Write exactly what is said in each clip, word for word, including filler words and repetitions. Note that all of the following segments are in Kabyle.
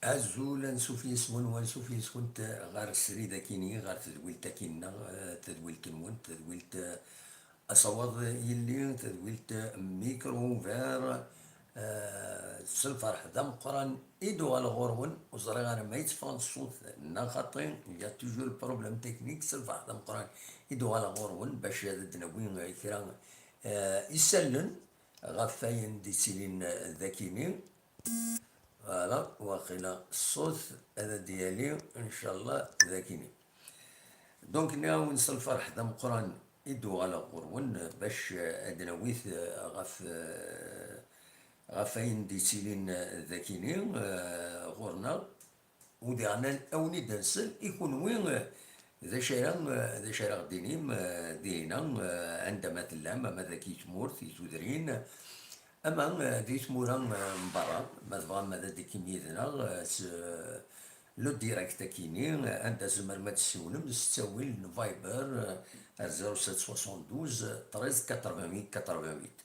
Azul, ansuf yes-wen, wansuf yes-went ɣer srid akini, ɣer tedwilt akini-nneɣ, eh, tadwilt-nwen, tadwilt, eh, asawaḍ yelli, tadwilt, eh, micro ouvert, eh, s lferḥ d ameqqran i d-uɣaleɣ ɣur-wen, ur ẓriɣ ara ma yetteffeɣ-d ṣṣut neɣ xaṭi, il y a toujours le problème technique, s lferḥ d ameqqran i d-uɣaleɣ ɣur-wen bac ad d-nawi, eh, kra, eh, isallen ɣef wayen d-ittilin, eh, d akini. Voilà, waqila ṣṣut ad d-yali, ncallah, d akini. Donc, nniɣ-awen s lferḥ d ameqqran i d-uɣaleɣ ɣur-wen bac, eh, ad d-nawi, eh, ɣef, eh, ɣef wayen d-ittilin, eh, d akini, eh, ɣur-neɣ. U diɣen ad wen-id-nsel i kunwi, eh, d acu ara, eh, d acu ara ɣ-d-tinim, eh, dinna, eh, anda ma tellam, ama dagi i tmurt, i tudrin, ama, eh, di tmura, eh, n berra, ma tebɣam ad d-tekkim yid-neɣ, eh, s, eh, le direct akini, eh, anda tzemrem ad d-tessiwlem s ttawil n Viber, eh, ar zéro sept soixante-douze treize quatre-vingt-huit quatre-vingt-huit.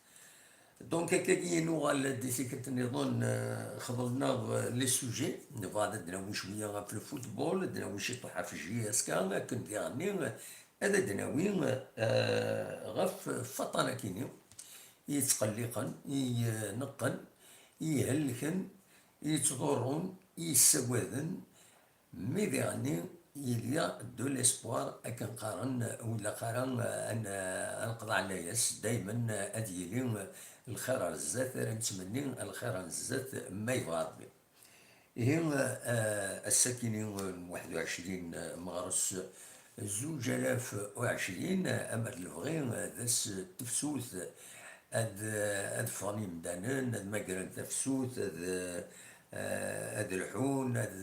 Donc, akkagi i nuɣal di tikkelt nniḍen, eh, xḍel-nneɣ, eh, les sujets. Nebɣa ad d-nawi cwiya ɣef le football, ad d-nawi ciṭuḥ ɣef J S K, akken diɣenni, eh, ad d-nawi, eh, ɣef waṭṭan akini i yettqelliqen, i, eh, neqqen, i ihelken, i yettḍurrun, i yessagaden, mi diɣenni il y a de l'espoir, akken qqaren, ur ilaq ara, eh, ad n-, ad neqḍeɛ layas, daymen, eh, ad yili, eh, lxir ar zdat, ara nettmenni lxir ar zdat, ma yebɣa Rebbi. Ihi, eh, ass-akini n waḥed u ɛecrin meɣres zuǧ alaf u ɛecrin, eh, ama d lebɣi, eh, d ass n tefsut, ad, ad ffɣen yimdanen, ad magren tafsut, ad, eh, ad lḥun, ad,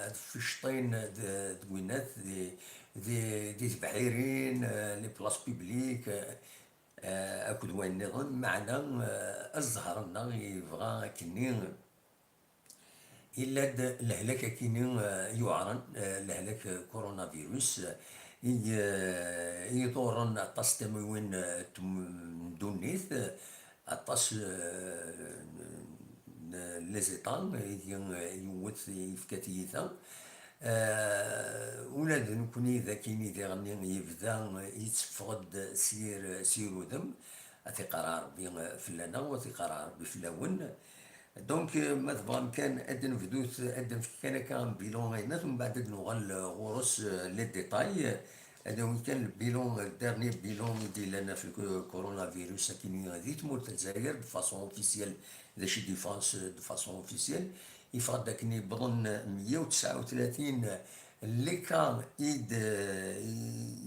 ad ffecṭin, ad, deg winnat, di, di, di tebḥirin, eh, les places publiques, eh, akked wayen nniḍen, meɛna, eh, zzher-nneɣ yebɣa akkenni, yella-d lehlak akini, eh, yuɛren, eh, lehlak coronavirus, eh, i, eh, i iḍurren aṭas tamiwin, eh, n tm-, n ddunit, eh, aṭas, eh, n, n les États i, eh, yewwet, yefka tiyita. Eh, ula d nekkni d akini diɣenni yebda, eh, yetteffeɣ-d s yir, s yir udem, ad t-iqerreɛ Rebbi, eh, fell-aneɣ, u ad t-iqerreɛ Rebbi fell-awen. Donc, euh, ma tebɣam kan ad d-nebdut, ad d-nefk kan akka un bilan ayennat, mbeɛd ad nuɣal, euh, ɣur-s, euh, les détails. Ad nawi kan le bilan, euh, le dernier bilan i d-yellan ɣef le co-, coronavirus akini di tmurt n Lezzayer, de façon officielle, d acu i d-yeffɣen s, de façon officielle. Yeffeɣ-d akken yewwḍen meyya u tesɛa u tlatin les cas i d,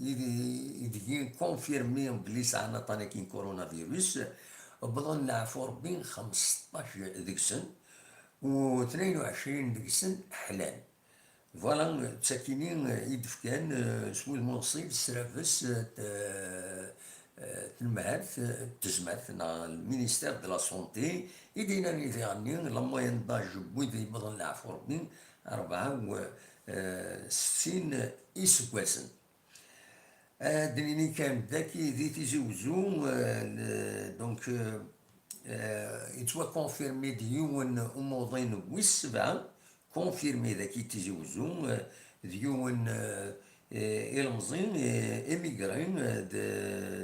i d, i d-, i d-yinkonfirmi belli sɛan aṭṭan-agi n coronavirus, wwḍen leɛfu Rebbi xemseṭṭac deg-sen, u tnayen u ɛecrin deg-sen ḥlan. Voilà, d takini i d-fkan, eh, s wudem unṣib s rrabes, eh, t-, eh, tenmehalt, eh, n tezmert, neɣ le ministère de la santé, i d-yennan i diɣenni la moyenne d'âge n wid yewwḍen leɛfu Rebbi rebɛa u, eh, settin iseggasen. Ad d-nini kan dagi di Tizi Wezzu, eh, le-, donc, eh, eh, yettwakonfirmi-d yiwen umuḍin wis sebɛa, confirmé dagi Tizi Wezzu, eh, d yiwen, eh, eh, ilemẓi, eh, émigré, eh, d,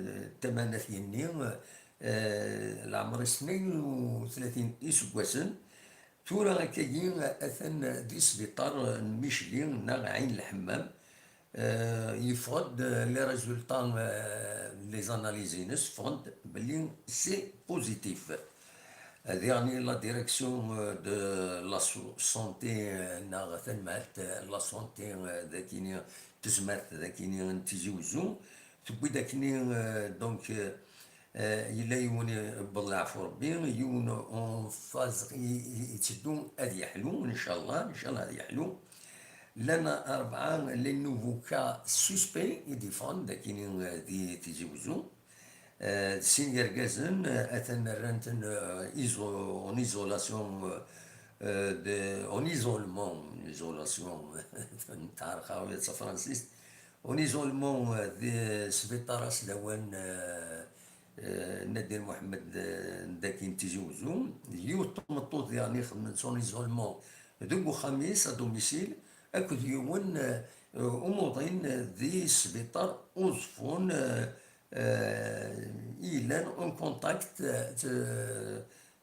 d tama n At Yenni, eh, leɛmer-is tnayen u tlatin iseggasen. Tura akkagi atan di sbiṭar n Micli neɣ Ɛin Lḥemmam. Eh, yeffeɣ-d, eh, les résultats, eh, les analyses-ines ffɣen-d belli c'est positif. Eh, diɣenni la direction, eh, de la so-, santé, eh, neɣ tanmehalt, eh, la santé, eh, dagini, tezmert dagini n Tizi Wezzu, tewwi-d akkenni, eh, donc, eh, eh, yella yiwen yewweḍ leɛfu Rebbi, yiwen en phase i, i, yetteddu ad yeḥlu, ncallah, ncallah ad yeḥlu. Llan rebɛa les nouveaux cas suspects i d-yeffɣen dagini, eh, di Tizi Wezzu. Eh, d sin yergazen, eh, atan rran-ten, eh, iso-, en isolation, eh, eh, de, en isolement, en isolation, n tɛerqawit s tafransist, en isolement, eh, di sbiṭar-a s lawan, eh, eh, Nadir Mohamed, eh, n dagi n Tizi Wezzu. Yiwet n tmeṭṭut diɣen ixedmen s en isolement, deg uxxam-is, à domicile, akked yiwen, eh, umuḍin di sbiṭar Uẓeffun, eh, eh, yellan en contact, eh, t-,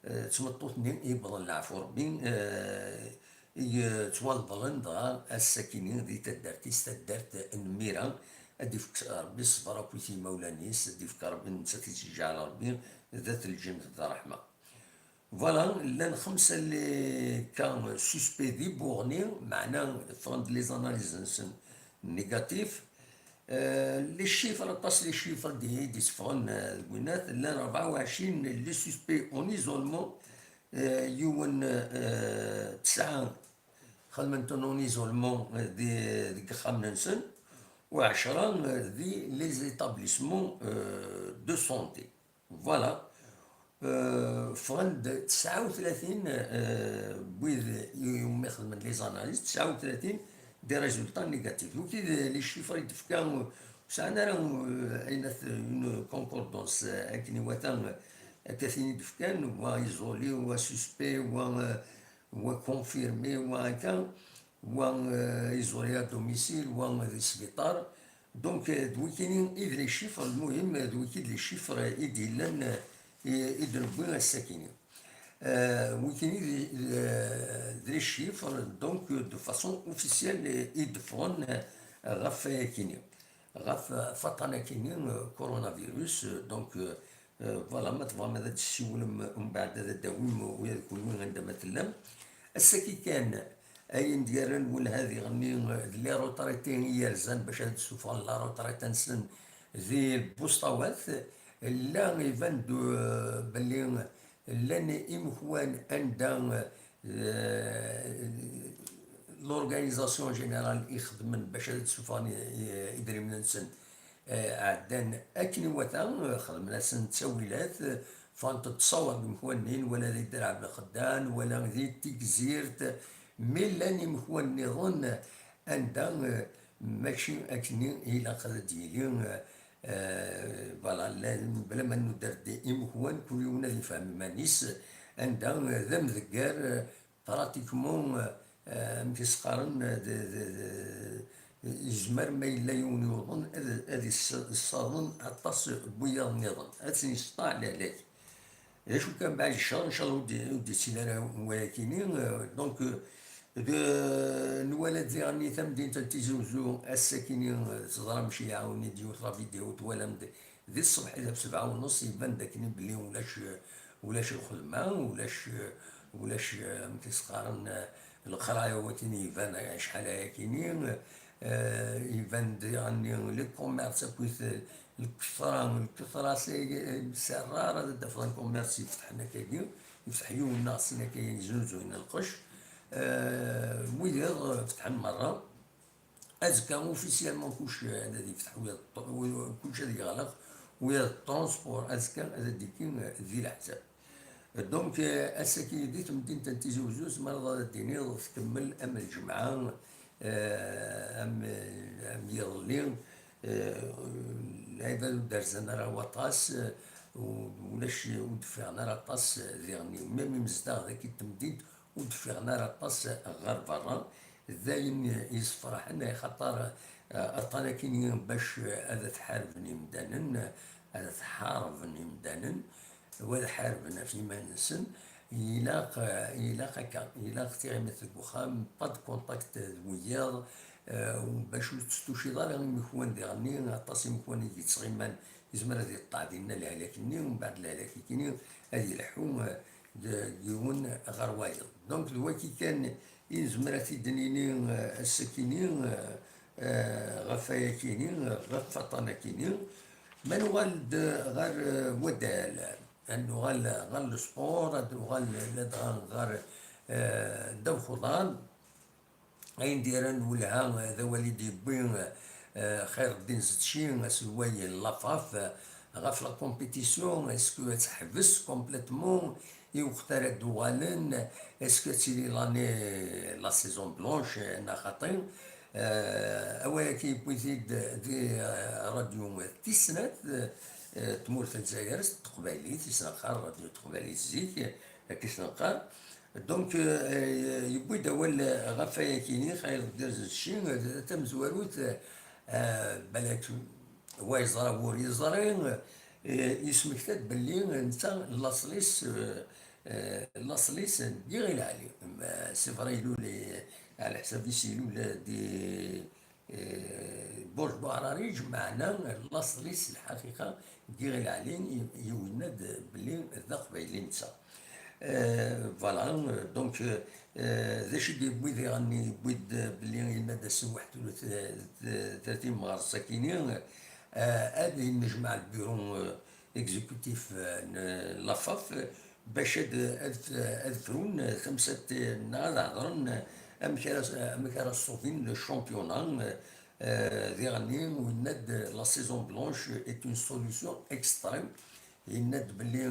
eh, d tmeṭṭut-nni yewwḍen leɛfu Rebbi, eh, i yettwalḍlen dɣa ass-akini di taddart-is, taddart n Mira. Ad d-ifk Rebbi ṣṣber akkit yimawlan-is, ad d-ifk Rebbi, nettat i tt-iǧeɛl Rebbi d at lǧennet d ṛṛeḥma. Voilà, llan xemsa les cas suspects di Buɣni, meɛna ffɣen-d les analyses-nsen négatif. Euh, les chiffres, aṭas les chiffres di, i d-itteffɣen, euh, deg winat, llan rebɛa u ɛecrin les suspects en isolement, euh, yiwen, euh, tesɛa xedmen-ten en isolement, euh, di, deg ixxamen-nsen, u ɛecra, euh, di les établissements, euh, de santé. Voilà. Euh, ffɣen-d tesɛa u tlatin, euh, n wid i umi xedmen les analyses, tesɛa u tlatin des résultats négatifs. Wigi d les chiffres i d-tefka, ur sɛan ara, euh, ayen at-, une concordance, euh, akken iwata, euh, akka tin i d-fkan, wa isolé, wa suspect, wa, euh, wa confirmé, wa akka, wa, euh, isolé à domicile, wa di sbiṭar. Donc, euh, d wikini i d les chiffres, lmuhim, d wiki d les chiffres i d-yellan, euh, i, i d-newwi ass-akini. Euh, wikini d, euh, d les chiffres, donc, euh, de façon officielle, euh, i d-ffɣen, euh, ɣef wayakini. Ɣef, euh, faṭan-akini, euh, coronavirus, euh, donc, euh, Euh, voilà, ma tebɣam ad d-tessiwlem, umbeɛd ad d-tawim ula d kunwi anda ma tellam. Ass-agi kan, ayen d-yerran lwelha diɣenni, euh, d les retraités i yerzan bac ad d-ssufɣen la retraite-nsen di lbusṭawat. Llan, iban-d, euh, belli llan imekwan anda, euh, l'organisation générale ixedmen bac ad d-ssufɣen i, i, idrimen-nsen, eh, ɛeddan akken iwata, eh, xedmen-asen ttawilat, eh, ffɣent-d ṣṣawab imekwan-nni, wala di Draɛ Belxeddan, wala di Tigzirt, mi llan imekwan nniḍen, eh, anda, eh, mačči akkenni i ilaq ad d-yili, eh, eh, voilà, llan, bla ma nudder-d imekwan, kul yiwen ad ifhem iman-is, anda, eh, d amdegger, eh, pratiquement, euh, amek i s-qqaren, euh, d, d, d, yezmer ma yella yiwen yuḍen ad, ad yess-, yessaḍen aṭas n wiyaḍ nniḍen, ad ten-yesṭeɛ lehlak. D acu kan, mbeɛd ccṛeɛ, ncallah ur d-, ur d-yettili ara wayakini, euh, donc, euh, d, nwala-d diɣenni tamdint n Tizi Uzzu, ass-akini, euh, teẓram ccyaɛ-nni d yiwet la vidéo twalam-d, di ṣṣbeḥ ɣef sebɛa u nneṣ, iban-d akken belli ulac, ulac lxedma, ulac, ulac, amek i s-qqaren, leqraya, wakken iban acḥal ayakini, eh, iban-d diɣenni les commerces akkit lketṛa, lketṛa s-, s rare ad d-tafeḍ un commerce yefteḥen akkagi, yefteḥ yiwen neɣ sin akka yeznuzuyen lqecc, eh, wiyaḍ fetḥen merra. Azekka, officiellement, kullec ad yefteḥ, wiyaḍ, kullec ad yeɣleq, wiyaḍ transport, azekka ad d-ikki di leḥsab. Donc, euh, ass-agi di temdint n Tizi Uzzu, tzemreḍ ad d-tiniḍ tkemmel am lǧemɛa, euh, am, am yiḍelli, euh, lɛibad ur d-rzan ara waṭas, euh, u-, ulac, ur d-ffiɣen ara aṭas, euh, diɣenni. Même imezdaɣ dagi n temdint, ur d-ffiɣen ara aṭas ɣer berra. D ayen yessefraḥen, axaṭer, eh, aṭṭan akkin bac ad t-ḥarben imdanen, ad t-ḥarben imdanen, u ad ḥarben ɣef yiman-nsen, ilaq, eh, ilaq akka, ilaq tiɣimit deg uxxam, pas de contact d wiyaḍ, eh, bac ur testuciḍ ara imekwan diɣenni, aṭas imekwan i d-yettɣiman, yezmer ad yeṭṭeɛ dinna lehlak-nni, umbeɛd lehlak-akini ad yelḥu, eh, d yiwen ɣer wayeḍ. Donc, d waki kan i nezmer ad t-id-nini, eh, ass-akini, eh, eh, ɣef wayakini, eh, ɣef waṭṭan-akini. Ma nuɣal-d ɣer, eh, waddal, ad nuɣal ɣer le sport, ad nuɣal ladɣa ɣer, eh, ddaw uḍar. Ayen d-yerran lwelha, d awal i d-yewwi, eh, Xayreddin Zetci, aselway n l'AFAF, eh, ɣef la compétition, est-ce que ad teḥbes complètement i weqt ara d-uɣalen, est-ce que ad tili l'année, la saison blanche, eh, neɣ xaṭi? Eh, awal-agi yewwi-t-id di, eh, radyu tis snat, eh, tmurt n Lezzayer s teqbaylit, i s-neqqar radyu teqbaylit zik, akka i s-neqqar. Donc, euh, yewwi-d awal ɣef wayakini, xayeḍ gerrez cci, tamezwarut, euh, balak wa yeẓra, wa ur yeẓri, euh, yesmekta-d belli netta laṣel-is, euh, euh, laṣel-is n Yiɣil Ɛli. Ma, c'est vrai, ilul i, ɛla ḥsab-is ilul di, Eh, Buṛj Buɛrariǧ, meɛna laṣel-is lḥaqiqa n Yiɣil Ɛli, i, i winna-d belli d aqbayli netta. Eh, voilà, donc, eh, d acu i d-yewwi diɣen? Yewwi-d belli yenna-d ass n waḥed u tlatin mars akini, eh, ad yennejmaɛ lbiru, eh, exécutif, eh, n la faf, bac ad, ad, ad frun tamsalt neɣ ad hedren amek ara, amek ara ṣṣubin le championnat, eh, diɣenni, winna-d la saison blanche est une solution extrême. Yenna-d belli,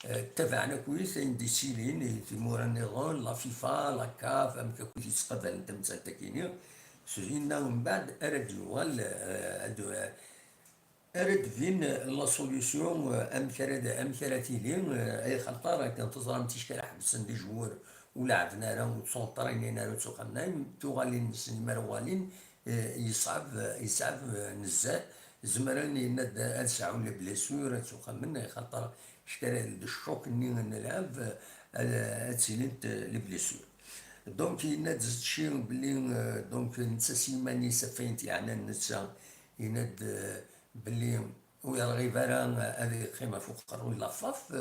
eh, ttabaɛen akk ayen d-yettilin, i tmura nniḍen, la fifa, la caf, amek akk i ttqabalen tamsalt-agi-nni. S dinna mbeɛd ara d-yuɣal, eh, ad, ara d-tbin la solution, eh, amek ara d, amek ara tili, eh, ay xaṭer akken teẓram ticki ara ḥebsen les joueurs, ur leɛben ara, ur ttsunṭraynin ara, ur ttuqamen ara, tuɣalin-nsen mi ara uɣalin, eh, yeṣɛeb, yeṣɛeb, eh, nezzeh. Zemren, yenna-d, ad sɛun les blessures, ad ttuqamen, ay xaṭer kra d ccoc-nni n lɛeb, eh, ad, ad ttilint, eh, les blessures. Donc, yenna-d Zetci belli, eh, donc, netta s yiman-is ɣef wayen t-yeɛnan netta, yenna-d, eh, belli ur yerɣib ara ad yeqqim ɣef uqerruy n la faf,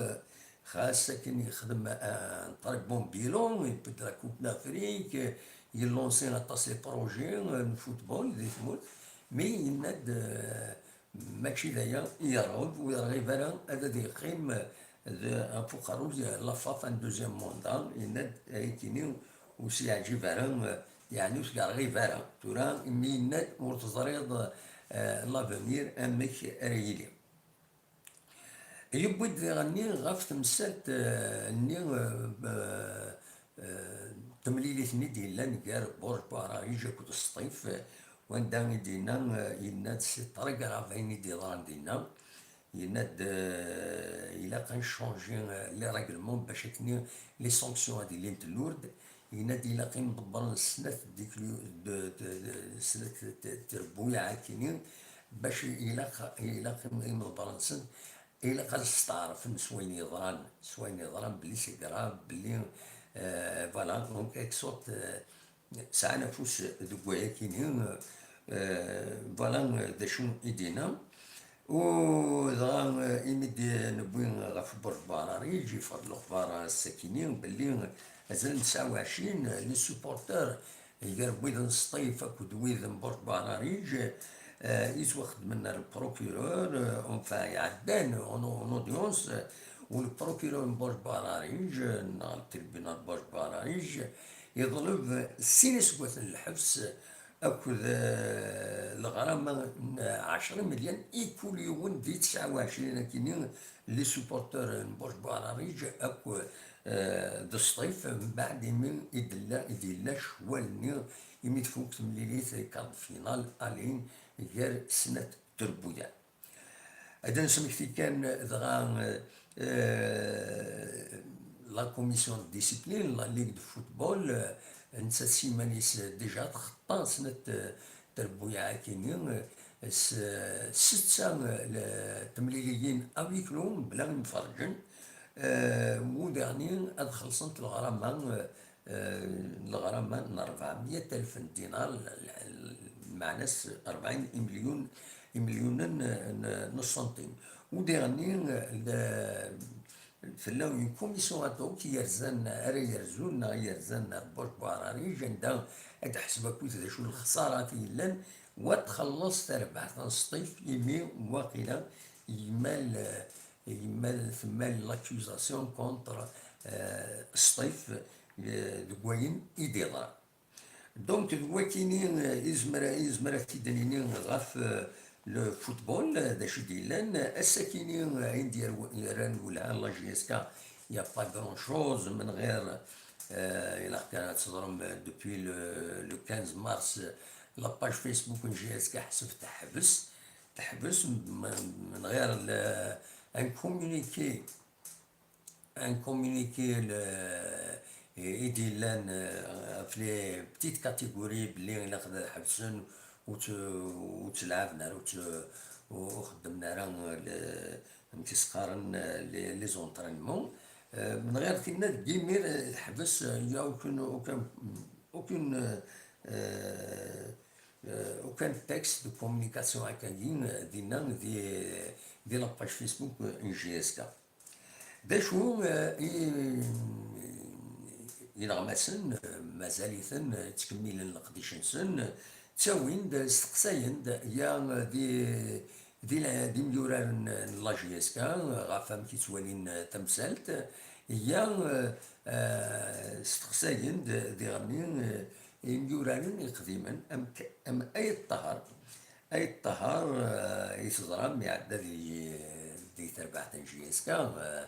xas akken yexdem un très bon bilan, yewwi-d la Coupe d'Afrique, yellansi aṭas les projets n football di tmurt, mais yenna-d, eh, mačči d aya i yerɣeb, ur yerɣib ara ad, ad yeqqim d, ɣef uqerruy n la faf un deuxième mandat, yenna-d ayakini ur s-yeɛǧib ara, yeɛni ur s-yerɣib ara. Tura imi yenna-d ur teẓriḍ, eh, l'avenir amek ara yili. Yewwi-d diɣenni ɣef temsalt, eh, nni, eh, eh, temlilit-nni d-yellan gar Buṛj Buɛrariǧ akked Sṭif, eh, wanda i d-yenna, eh, yenna-d c'est très grave ayen i d-yeḍran dinna. Yenna-d, eh, ilaq ad nchanji, eh, les règlements bac akken les sanctions ad ilint lourdes. Yenna-d ilaq imḍebbren snat diklu-, de, de, de, snat t-, trebbuyaɛ akkini, bac ilaq, ilaq im-, imḍebbren-nsen, ilaq ad steɛṛfen s wayen yeḍran, s wayen yeḍran belli c'est grave, belli, eh, voilà, en quelque sorte, eh, sɛan afus deg wayakini, eh, voilà, d acu i d-yenna. U dɣa, eh, imi d-newwi ɣef Buṛj Buɛrariǧ, yeffeɣ-d lexbar ass-akini belli azal n tesɛa u ɛecrin les supporters gar wid n Sṭif akked wid n Buṛj Buɛrariǧ, eh, yettwaxedmen ar le procureur, eh, enfin, iɛeddan en, en audience, eh, u le procureur n Buṛj Buɛrariǧ, eh, neɣ le tribunal n Buṛj Buɛrariǧ, yeḍleb sin iseggasen n lḥebs akked, eh, leɣrama n ɛecra imelyan i kul yiwen di tesɛa u ɛecrin akini les supporters n Buṛj Buɛrariǧ akk, eh, d Sṭif, mbeɛd imi i d-tella, i d-yella ccwal-nni, imi tfuk temlilit, quart de finale aller, gar snat trebbuyaɛ. Ad nesmekti kan dɣa, eh, la commission de discipline, la ligue de football, eh, nettat s yiman-is déjà txeṭṭa snat, eh, trebbuyaɛ akini, eh, s, setta, eh, le-, temliliyin à huis clos, mebla imferǧen, eh, u daɣni ad xellṣent leɣrama, eh, eh, leɣrama n rebɛemya alef n dinar, l-, l-, lmeɛna-s rebɛin imelyun, imelyunen n, n ṣṣantim. U diɣenni, eh, le-, tella une commission ad hoc i yerzan, ara yerzun neɣ i yerzan Buṛj Buɛrariǧ, anda ad d-teḥseb akkit d acu n lexṣara i yellan, wa txelleṣ tarbaɛt n Sṭif, imi waqila yemmal, eh, yemmal, temmal l'accusation contre, eh, Sṭif, eh, deg wayen i d-iḍran. Donc, d wakini, eh, izmer, izmer ad t-id-nini ɣef, eh, le football, eh, d acu i d-yellan. Ass-akini, eh, ayen d-yerw-, yerran welha la J S K, il y a pas grand-chose, min ɣir, eh, ilaq kan ad teẓrem, eh, depuis le, le quinze mars, eh, la page Facebook n J S K ḥseb teḥbes, teḥbes, m-, m-, min ɣir le, un communiqué, un communiqué, le, i d-yellan, eh, ɣef les petites catégories belli ilaq ad ḥebsen ur tt-, ur ttlaɛben ara, ur tt-, ur xeddmen ara le-, amek i s-qqaren, eh, les, les entraînements. Eh, min ɣir tinna deg yimir, eh, teḥbes, eh, il y a aucune, aucun, aucune, eh, eh, aucun texte de communication akkagi, eh, dinna di, di la page Facebook, eh, n J S K. D acu, eh, i, ineɣmasen, eh, mazal-iten, eh, ttkemmilen leqdic-nsen, eh, ttawin-d, eh, steqsayen-d, ya, eh, di, di la, d imyuraren n la J S K, eh, ɣef amek i ttwalin, eh, tamsalt, ya, eh, eh, steqsayen-d, eh, diɣenni, eh, imyuraren iqdimen, am, am Ayt Ṭaher, Ayt Ṭaher, eh, i teẓram, iɛedda di, di terbaɛt n J S K, eh,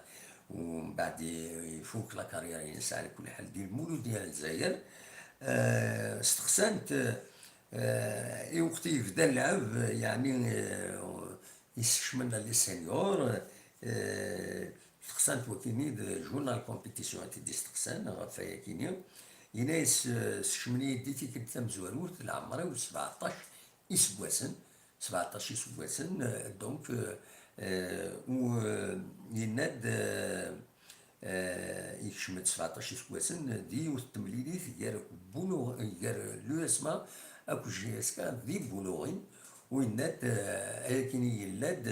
u mbeɛd i-, ifuk la carrière-ines ɛla kulli ḥal di Lmuludya n Lezzayer. Eh, steqsan-t, eh, i weqt i yebda lɛeb, yeɛni, eh, isekcmen les seniors, eh, steqsan-t wakini d journal compétition i t-id-isteqsan ɣef wayakini. Yenna-yas, eh, sekcmen-iyi-d i tikkelt tamezwarut, leɛmer-iw sebɛeṭṭac iseggasen, sebɛeṭṭac iseggasen, eh, donc, eh, eh, u, eh, yenna-d, eh, eh, yekcem-d sebɛeṭṭac iseggasen di yiwet n temlilit gar Bulu-, gar l'U S M A akked J S K di Buluɣin, u yenna-d, eh, ayakini yella-d,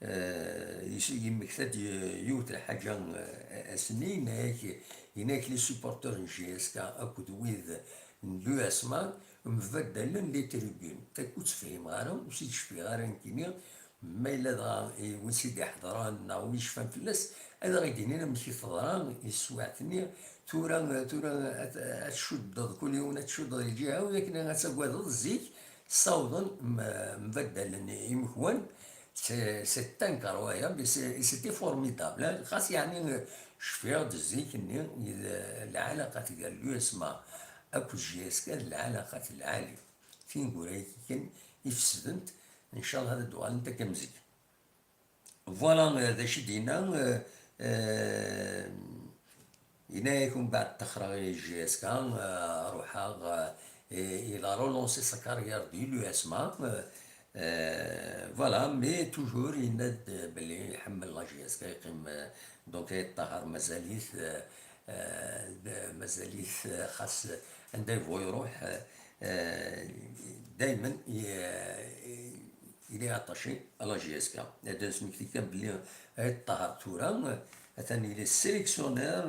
eh, yis-, yemmekta-d y-, yiwet n lḥaǧa, eh, ass-nni, yenna-yak, yenna-yak les supporters n J S K akked wid n l'U S M A mbaddalen les tribunes. Takk ur tt-fhimeɣ ara, ur s-id-cfiɣ ara nekkini, ma yella dɣa i win s-id-iḥeḍren neɣ win yecfan fell-as, ad aɣ-id-inin amek i teḍra i teswiɛt-nni. Tura, tura ad, ad tcuddeḍ, kul yiwen ad tcuddeḍ di lǧiha-w, akken ad tagadeḍ zik, ssawḍen m-, mbaddalen imekwan. C'est, c'est incroyable, et c'est, et c'était formidable, hein. Xas yeɛni cfiɣ-d zik-nni, d lɛalaqat gar l'U S M A akked J S K d lɛalaqat lɛali. Tineggura-agi kan i fesdent, ncallah ad d-uɣalent akka am zik. Voilà, eh, d acu i d-yenna, eh, eh, yenna-yak umbeɛd ṭṭexreɣ i J S K, eh, ruḥeɣ, eh, il a relancé sa carrière di l'U S M A, eh, eh, voilà, mais toujours yenna-d belli iḥemmel la J S K, yeqqim, eh, donc Ayt Ṭaher mazal-it, eh, eh, d-, mazal-it, eh, xas anda yebɣu iruḥ, eh, eh, daymen i-, il est attaché à la J S K. Ad d-nesmekti kan belli Ayt Ṭaher tura, atan il est sélectionneur,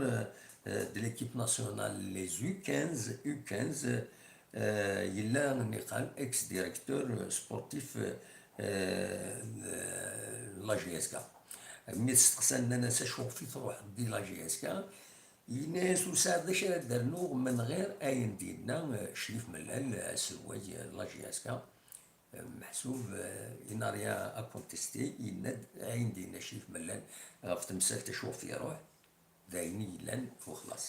euh, de l'équipe nationale, les U quinze, U quinze, euh, yella nniqal ex-directeur sportif, euh, de la J S K. Mi t-steqsan, nnan-as acu ɣef i truḥeḍ di la J S K, yenna-yas ur sɛiɣ d acu ara d-rnuɣ min ɣir ayen d-yenna, euh, Crif Mellal, euh, aselway, euh, de la J S K. Meḥsub, eh, il n'a rien à contester, yenna-d ayen d-yenna Crif Mellal ɣef temsalt acu ɣef iruḥ, d ayen i yellan, u xlaṣ.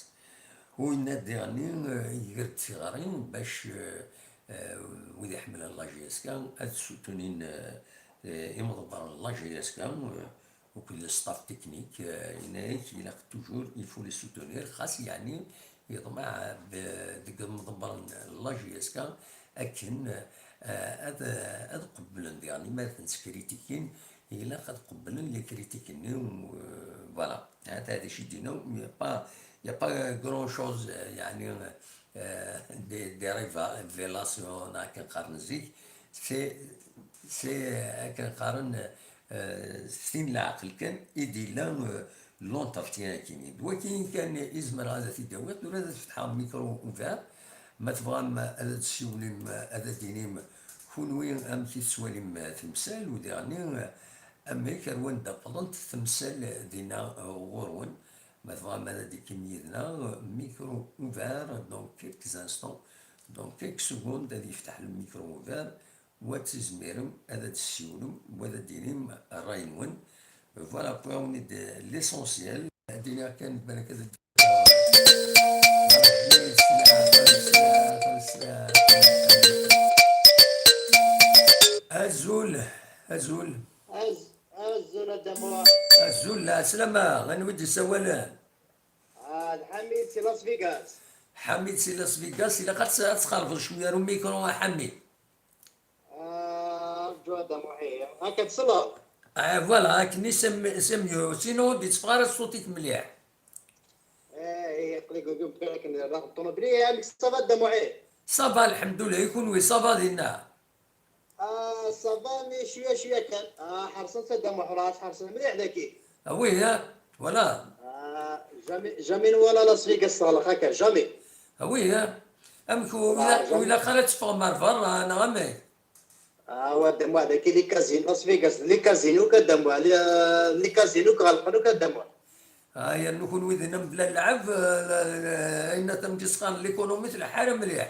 U yenna-d diɣenni, eh, iger-d tiɣri bac, eh, eh, wid iḥemmlen la J S K ad ssutunin, eh, eh, imḍebbren n la J S K, eh, akked le staff technique, eh, yenna-yak, ilaq toujours, il faut les soutenir, xas yeɛni yeḍmeɛ be-, deg imḍebbren n la J S K akken, eh, ad, ad qebblen diɣen imi ara ten-skritikin, ilaq ad qebblen les critiques-nni, eh, voilà. Hata d acu i d-yenna, il y a pas, il y a pas grand chose, eh, yeɛni, eh, des, des révélations akken qqaren zik, c'est, c'est, eh, akken qqaren, eh, s tin leɛqel kan i d-yella, eh, l'entretien-agi-nni. D wayi kan i zemreɣ ad t-id-awiɣ, tura ad fetḥeɣ micro ouvert. Ma tebɣam ad d-tessiwlem, ad d-tinim kunwi amek i tettwalim timsal, u diɣenni amek ar wanda wwḍent temsal dinna ɣur-wen. Ma tebɣam ad d-tikim yid-neɣ, micro ouvert dans quelques instants, dans quelques secondes ad yefteḥ le micro ouvert. Wa tizmirem ad d-tessiwlem, wa ad d-tinim ṛṛay-nwen. Voilà, pour on est de l'essentiel. Ad d-iniɣ kan, balak ad d-, azul, azul. Az-, azul a Dda Murat. Azul, lɛeslama, anwa i d-yessawalen? Ah, Ḥamid si Las Vegas. Ḥamid si Las Vegas, ilaq ad ts-, ad tqerbeḍ cwiya ar umikru a Ḥamid. Ah, rǧu a Dda Muḥi. Akka tesleḍ? Ah, voilà, akken i sem-, c'est mieux. Sinon, ur d-yetteffeɣ ara ṣṣut-ik mliḥ. Eh, eh, aql-i deg, deg, akken, la ṭṭunubil, eh, amek ça va a Dda Muḥi? Ça va, lḥemdullah, i kunwi, ça va dinna? Ah, ça va, mais cwiya, cwiya kan. Ah, ḥerṣen s a Dda Muḥ, ḥerṣen mliḥ daki. Ah oui, hein? Voilà. Ah, jamais, jamais nwala Las Vegas teɣleq akka, jamais. Ah oui, hein? Amek, ur ilaq, ur ilaq ara ad teffɣem ar berra, neɣ amek? Ah, wa a Dda Muḥ, daki les casinos, Las Vegas, les casinos akk a Dda Muḥ, les, les casinos akk ɣelqen akk a Dda Muḥ. Ah, yernu kunwi dinna mebla lɛeb, eh, la, la, ayen tamedyazt qqaren l'économie tleḥḥu ara mliḥ.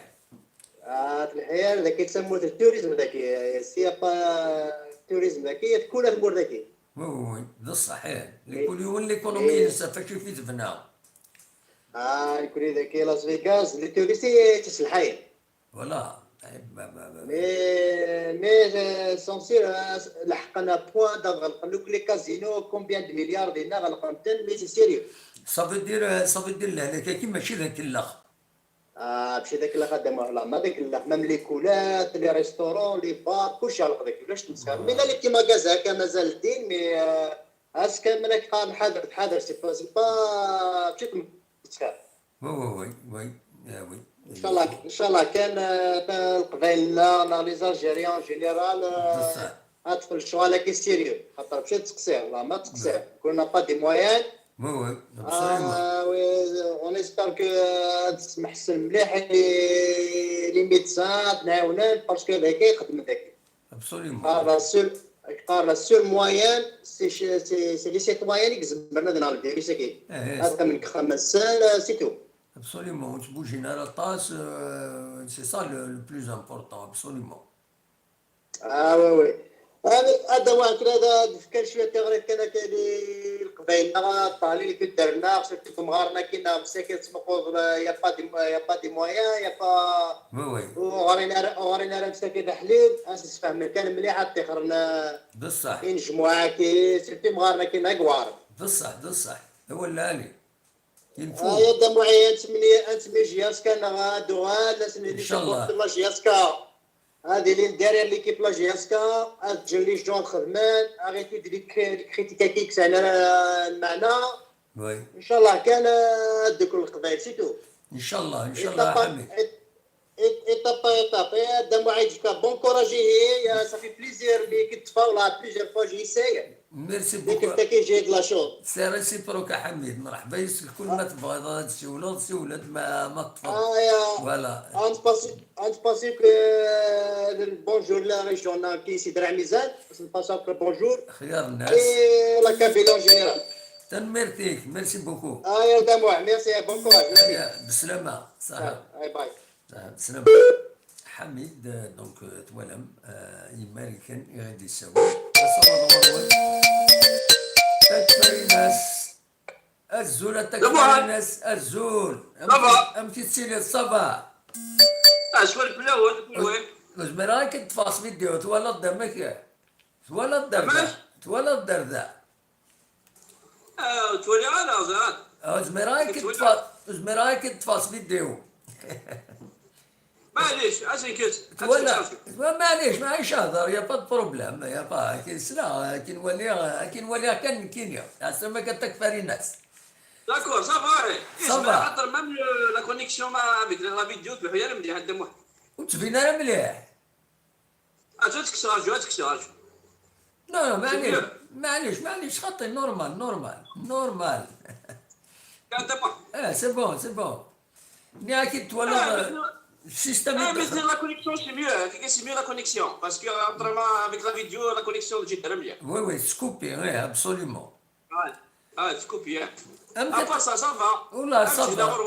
Ah, tleḥḥu ara, daki d tamurt n turizm daki, s'il y a pas turizm daki, kul tmurt daki. Oui, oui, oui, d ṣṣeḥ, eh. Kul yiwen l'économie-ines ɣef wacu i tebna. Ah, kul daki Las Vegas, les touristes i ttselḥayen. Voilà. Eh, ba, ba, ba, ba. Mais, mais, euh, censé, euh, leḥqen à point d-ad ɣelqen akk les casinos, combien de milliards dinna ɣelqen-ten, mais c'est sérieux. Ça veut dire, euh, ça veut dire lehlak-agi mačči d akellex. Ah, mačči d akellex a Dda Muḥ, ma d akellex, même les couleurs, les restaurants, les bars, kulci ɣelqen daki, ulac ttmesxiṛ. Mais la les petits magasins akka mazal din, mais, euh, ass kamel ad k-qqaren ḥader, ḥader, c'est pas, c'est pas, mačči ttmesxiṛ. Oui, oui, oui, oui. Ah, oui. Inchallah, inchallah, kan, euh, Leqbayel-nneɣ, neɣ les Algériens en général, euh, ad tfel lecɣal-agi sérieux. Xaṭer mačči ad teqsir, la ma teqsir. Qu'on n'a pas des moyens. Oui, oui, absolument. Ah, oui, on espère que, euh, ad smeḥsen mliḥ les, les médecins, ad nɛawnen, parce que daki xedmen daki. Absolument. Car la seule, car la seule moyen, c'est, c'est, c'est les citoyens i izemren ad nɣen virus-agi. Eh, eh. Ad qqimen deg ixxamen-nsen, c'est tout. Absolument, ur ttbujin ara aṭas, euh, c'est ça le, le plus important, absolument. Ah, oui, oui. Ad, ad awaɛen kra ad, ad fkan cwiya tiɣri kan akka i Leqbayel-nneɣ, ṭṭalin i tuddar-nneɣ, surtout deg umɣar-nneɣ, akken neɣ msakit tettmuquleḍ, y a pas de, y a pas de moyens, y a pas. Oui, oui. Ur ɣrin ara, ur ɣrin ara msakit aḥlil, ad s-sfehmen kan mliḥ, ad ṭṭixren, eh, d ṣṣeḥ, inejmuɛ-agi, surtout imɣaren-agi n Agwar. D ṣṣeḥ, d ṣṣeḥ. D awal lɛali. Il faut. Ah, ya Dda Muḥ, ad ntemni-, ad ntemyejyaẓ kan neɣ ad d-uɣal, ad s-nini. Inchallah. Supporter la J S K. Ad ilin derrière l'équipe la J S K, ad ǧǧen les gens ad xedmen, arrêtez de les cri-, les critiques-agi ur yesɛin ara lmeɛna. Oui. Inchallah kan, euh, ad dduklen Leqbayel, c'est tout. Inchallah, inchallah, étape, Ḥamid. É-, étape par étape. Eh, a Dda Muḥ, jusqu'à bon courage, eh, eh, ça fait plaisir, mais que tu parles là plusieurs fois, j'essaie. Merci beaucoup. C'est réciproque a Ḥamid, merḥba yes-k, kul ma tebɣiḍ ad tsiwleḍ, siwel-d, ma, ma teṭṭfeḍ. Ah, ya. Voilà. Ad npasi, ad npasi, euh, le bonjour la région, na, ki Sidi Ɛmizen, ad npasi akk bonjour. Xyar nnas. Et la Kabylie en général. Tanemmirt-ik, merci beaucoup. Ah, ya Dda Muḥ, merci, bon courage, merci. Ya, beslama, ṣaḥa. Ah, bye. Ah, beslama. Ḥamid, euh, donc, euh, twalam, euh, imarikan i ɣ-d-yessawel. Asawaḍ ɣur-wen. Takfarinas. Azul a Takfarinas, azul. Amek, amek i tettiliḍ, ça va? Ah, cwal fell-awen, kunwi? Ur zmireɣ ad k-ṭṭfeɣ s vidéo, twalaḍ-d amek? Twalaḍ-d ar da? Twalaḍ-d ar da? Ah, ur ttwaliɣ ara, ẓriɣ. Ah, ur zmireɣ ad k-ṭṭfeɣ, ur zmireɣ ad k-ṭṭfeɣ s vidéo. Maɛlic, asenket. Twala, maɛlic, maɛlic, hḍer, y a pas de problème, y a pas, akin sla, akin waliɣ, akin waliɣ kan nekkini. Asama kan Takfarinas. D'accord, ça va, eh. Ça va. Xaṭer même le, la connexion ma, avec la, la vidéo, tleḥḥu ara mliḥ, a Dda Muḥ. Ur ttbin ara mliḥ. Aǧu ad tekkseɣ, aǧu ad tekkseɣ, aǧu. Non, non, maɛlic, maɛlic, maɛlic, xaṭi, normal, normal, normal. Eh, c'est bon, c'est bon. Nniɣ-ak-id twalaḍ, eh, le système, eh, mais c'est la connexion, c'est mieux, hein, c'est mieux la connexion, parce que, euh, autrement, avec la vidéo, la connexion, j'ai très bien. Oui, oui, c'est coupé, oui, absolument. Ouais, ouais, c'est coupé, hein. À part ça, ça va. Oula, ça va.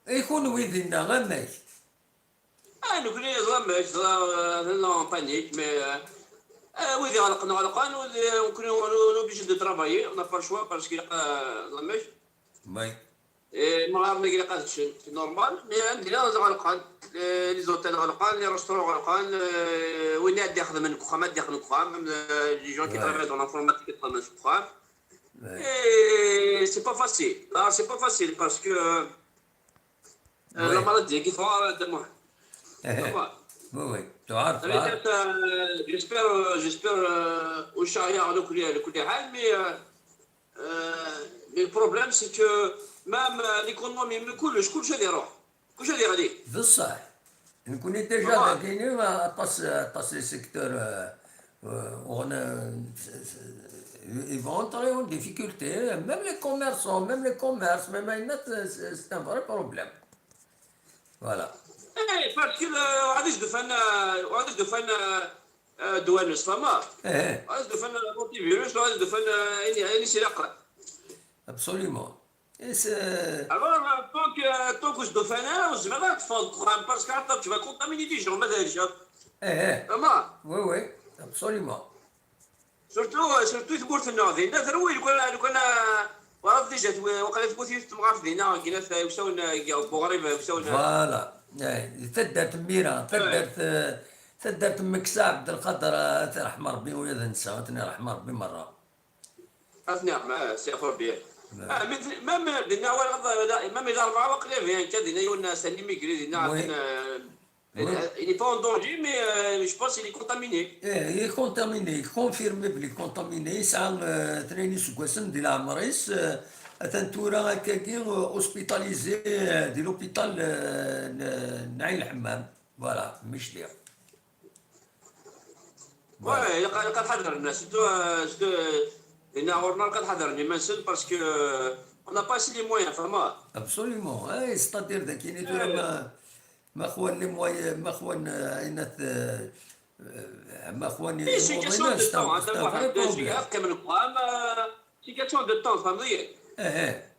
Et kunwi dinna, amek? Ah, nekkni ẓra mec, ẓra, euh, non, panique, mais, euh, euh, wid iɣelqen, ɣelqen, wid, euh, nekkni, on est obligé de travailler, on n'a pas le choix, parce que, euh, ẓra mec. Oui. Et imɣaren-agi ilaq ad ččen, c'est normal, mais anda ɣelqen, les, les hôtels ɣelqen, les restaurants ɣelqen, euh, win ad d-ixedmen deg uxxam, ad d-ixdem deg uxxam, même, euh, les gens qui travaillent dans l'informatique, ad xedmen deg uxxam. Et c'est pas facile. Ah, c'est pas facile parce que euh, la maladie qui va de moi. Oui, oui. Tu as raison. J'espère, j'espère au chahia le coulier, le coulier, mais euh, mais le problème c'est que même l'économie, mais كلش كلش غادي يروح. كلش غادي يغلي. بصح نكوني déjà داكيني aṭas aṭas les secteurs euh, euh, on a, ils vont entrer en difficulté, même les commerçants, même les commerces, même Aïnat, c'est un vrai problème. Voilà. Eh, parce que وعلاش دفن وعلاش دفن دوانس فما؟ ايه وعلاش دفن l'antivirus وعلاش دفن اني اني سلاقه. Absolument. Et c'est Alors, tant que tant que je dois faire, je vais pas te faire croire parce que attends, tu vas contaminer des gens, ما داريش. ايه فما؟ Oui, oui, absolument. Surtout, surtout تمورتنا هذه. الناس روي لو كان لو كان وراه déjà وقيلا تموت يتم غاف دينا كينا في وساون بوغريب وساون. Voilà. إيه، تدرت ميرا، تدرت تدرت مكسا عبد القادر، آه، رحم ربي ويا ذنسا، تني رحم ربي مرة. نعم، آه، سي أخو ربي. آه، من- même دينا ولا même إلا أربعة وقيلا فيها كان دينا يونا ساني ميغري دينا Oui. عندنا Il n'est pas en danger, mais euh, je pense qu'il est contaminé. ايه، il est contaminé، confirmé بلي contaminé، يسعى آه، ثنين يسقسن دي العمريس، آه، اثن تورا هكاكي آه، hospitalisé آه، دي l'hôpital آه، ن- نعيم الحمام. Voilà، مش ليا. Ouais, يلقى يلقى تحضر الناس، surtout surtout هنا غورنا يلقى تحضر les médecins parce que euh, on n'a pas assez les moyens, فما. Absolument. اي، c'est-à-dire ذاك يعني تورا ما ما خوان les moyens، ما خوان آه، عينات آه، آه، ما خوان C'est une question de temps. هذا واحد c'est un vrai problème. كامل القوام c'est une question de temps, فهمتي؟ ايه ايه.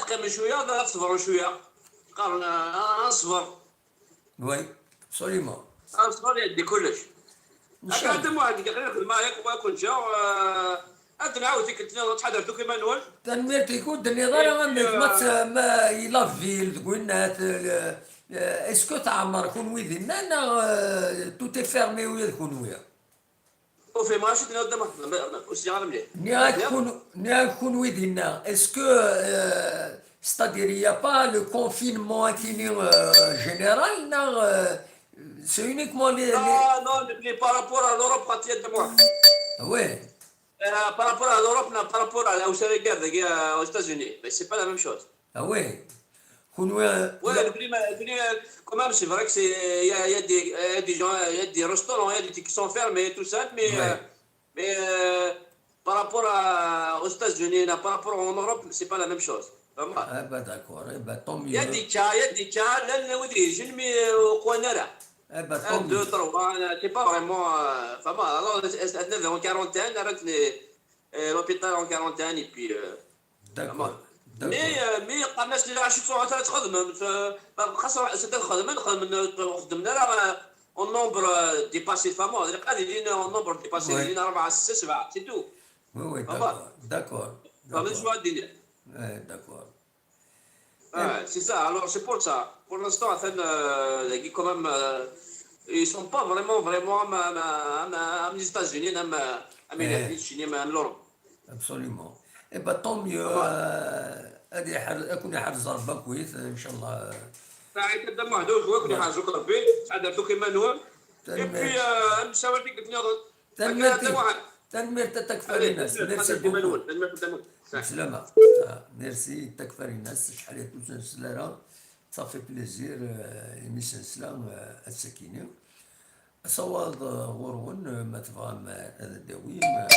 تقيم شويه، صبروا شويه. قال آه، اصبر. Oui, absolument. اصبر يدي كلش. إن شاء الله. هذا واحد قال لك ما ياك ما كنت جاو. انت نعاود ديك الدنيا تحضر دوك ايمانويل. تنميرتي يكون دني ضايع عندك ما ت- ما يلافيل تقول لنا اسكو تعمر كون ويدي نا نا tout est fermé ويا كون ويا. وفي ما شفت نود ما وش جاب مليح. نياك كون نياك كون ويدي نا est-ce que c'est-à-dire il y a pas le confinement كيني général نا c'est uniquement les Ah non, mais par rapport à l'Europe, quand il y a de moi. Oui. Euh, par rapport à l'Europe, non, par rapport à l'Australie, aux États-Unis, mais c'est pas la même chose. Ah oui. كون وي- Ouais, le prix, le prix, euh, quand même, c'est vrai que c'est, il y a, il y a des, il y a des gens, il y a des restaurants, il y a des trucs qui sont fermés et tout ça, mais, Ouais. euh, mais euh, par rapport à, aux États-Unis, là, par rapport en Europe, c'est pas la même chose. Vraiment. Ah bah d'accord, eh bah tant Il y a mieux. des cas, il y a des cas, là, là, oui, des jeunes, mais euh, au coin là. Eh bah Un, tant deux, mieux. Trois, euh, c'est pas vraiment. Euh, enfin, bon, alors, elle est en quarantaine, elle est euh, l'hôpital en quarantaine, et puis. Euh, D'accord. Mais euh, mais قال الناس اللي عاشوا سرعه تخدم خاصه سيدي خدم خدم خدمنا راه en nombre dépassé فما قاعد يدينا en nombre dépassé Ouais. يدينا اربعه سته سبعه c'est tout. Oui, oui, Ah bah. D'accord. D'accord. فهمت D'accord. شنو هاد الدنيا. Eh, d'accord. Ah, c'est ça. Alors, c'est pour ça. Pour l'instant, enfin, euh, les gars, quand même, euh, ils sont pas vraiment, vraiment à, à, à, à, aux États-Unis, même à, à, Eh. Chine, même à l'Europe. Absolument. Eh ben tant mieux. Ouais. آه، هذه يحر- يكون يحرز ربك كويس ان شاء الله. ساعات قدام واحد وجهك يحرزك ربي. هذا دوك ايمانويل. Et puis, euh, نمشيو هذيك الدنيا. تنميرتي هذا واحد. تنميرتي تكفى Allez, للناس. تنميرتي Merci قدام beaucoup. ايمانويل. تنميرتي قدام ايمانويل. صح. بسلامة. آه، merci تكفى للناس. شحال يكون سلسلة صافي plaisir. آه، émission سلام. آه، السكينة. صواد، آه، غورون، آه، ما تبغى ما هذا الداوي، ما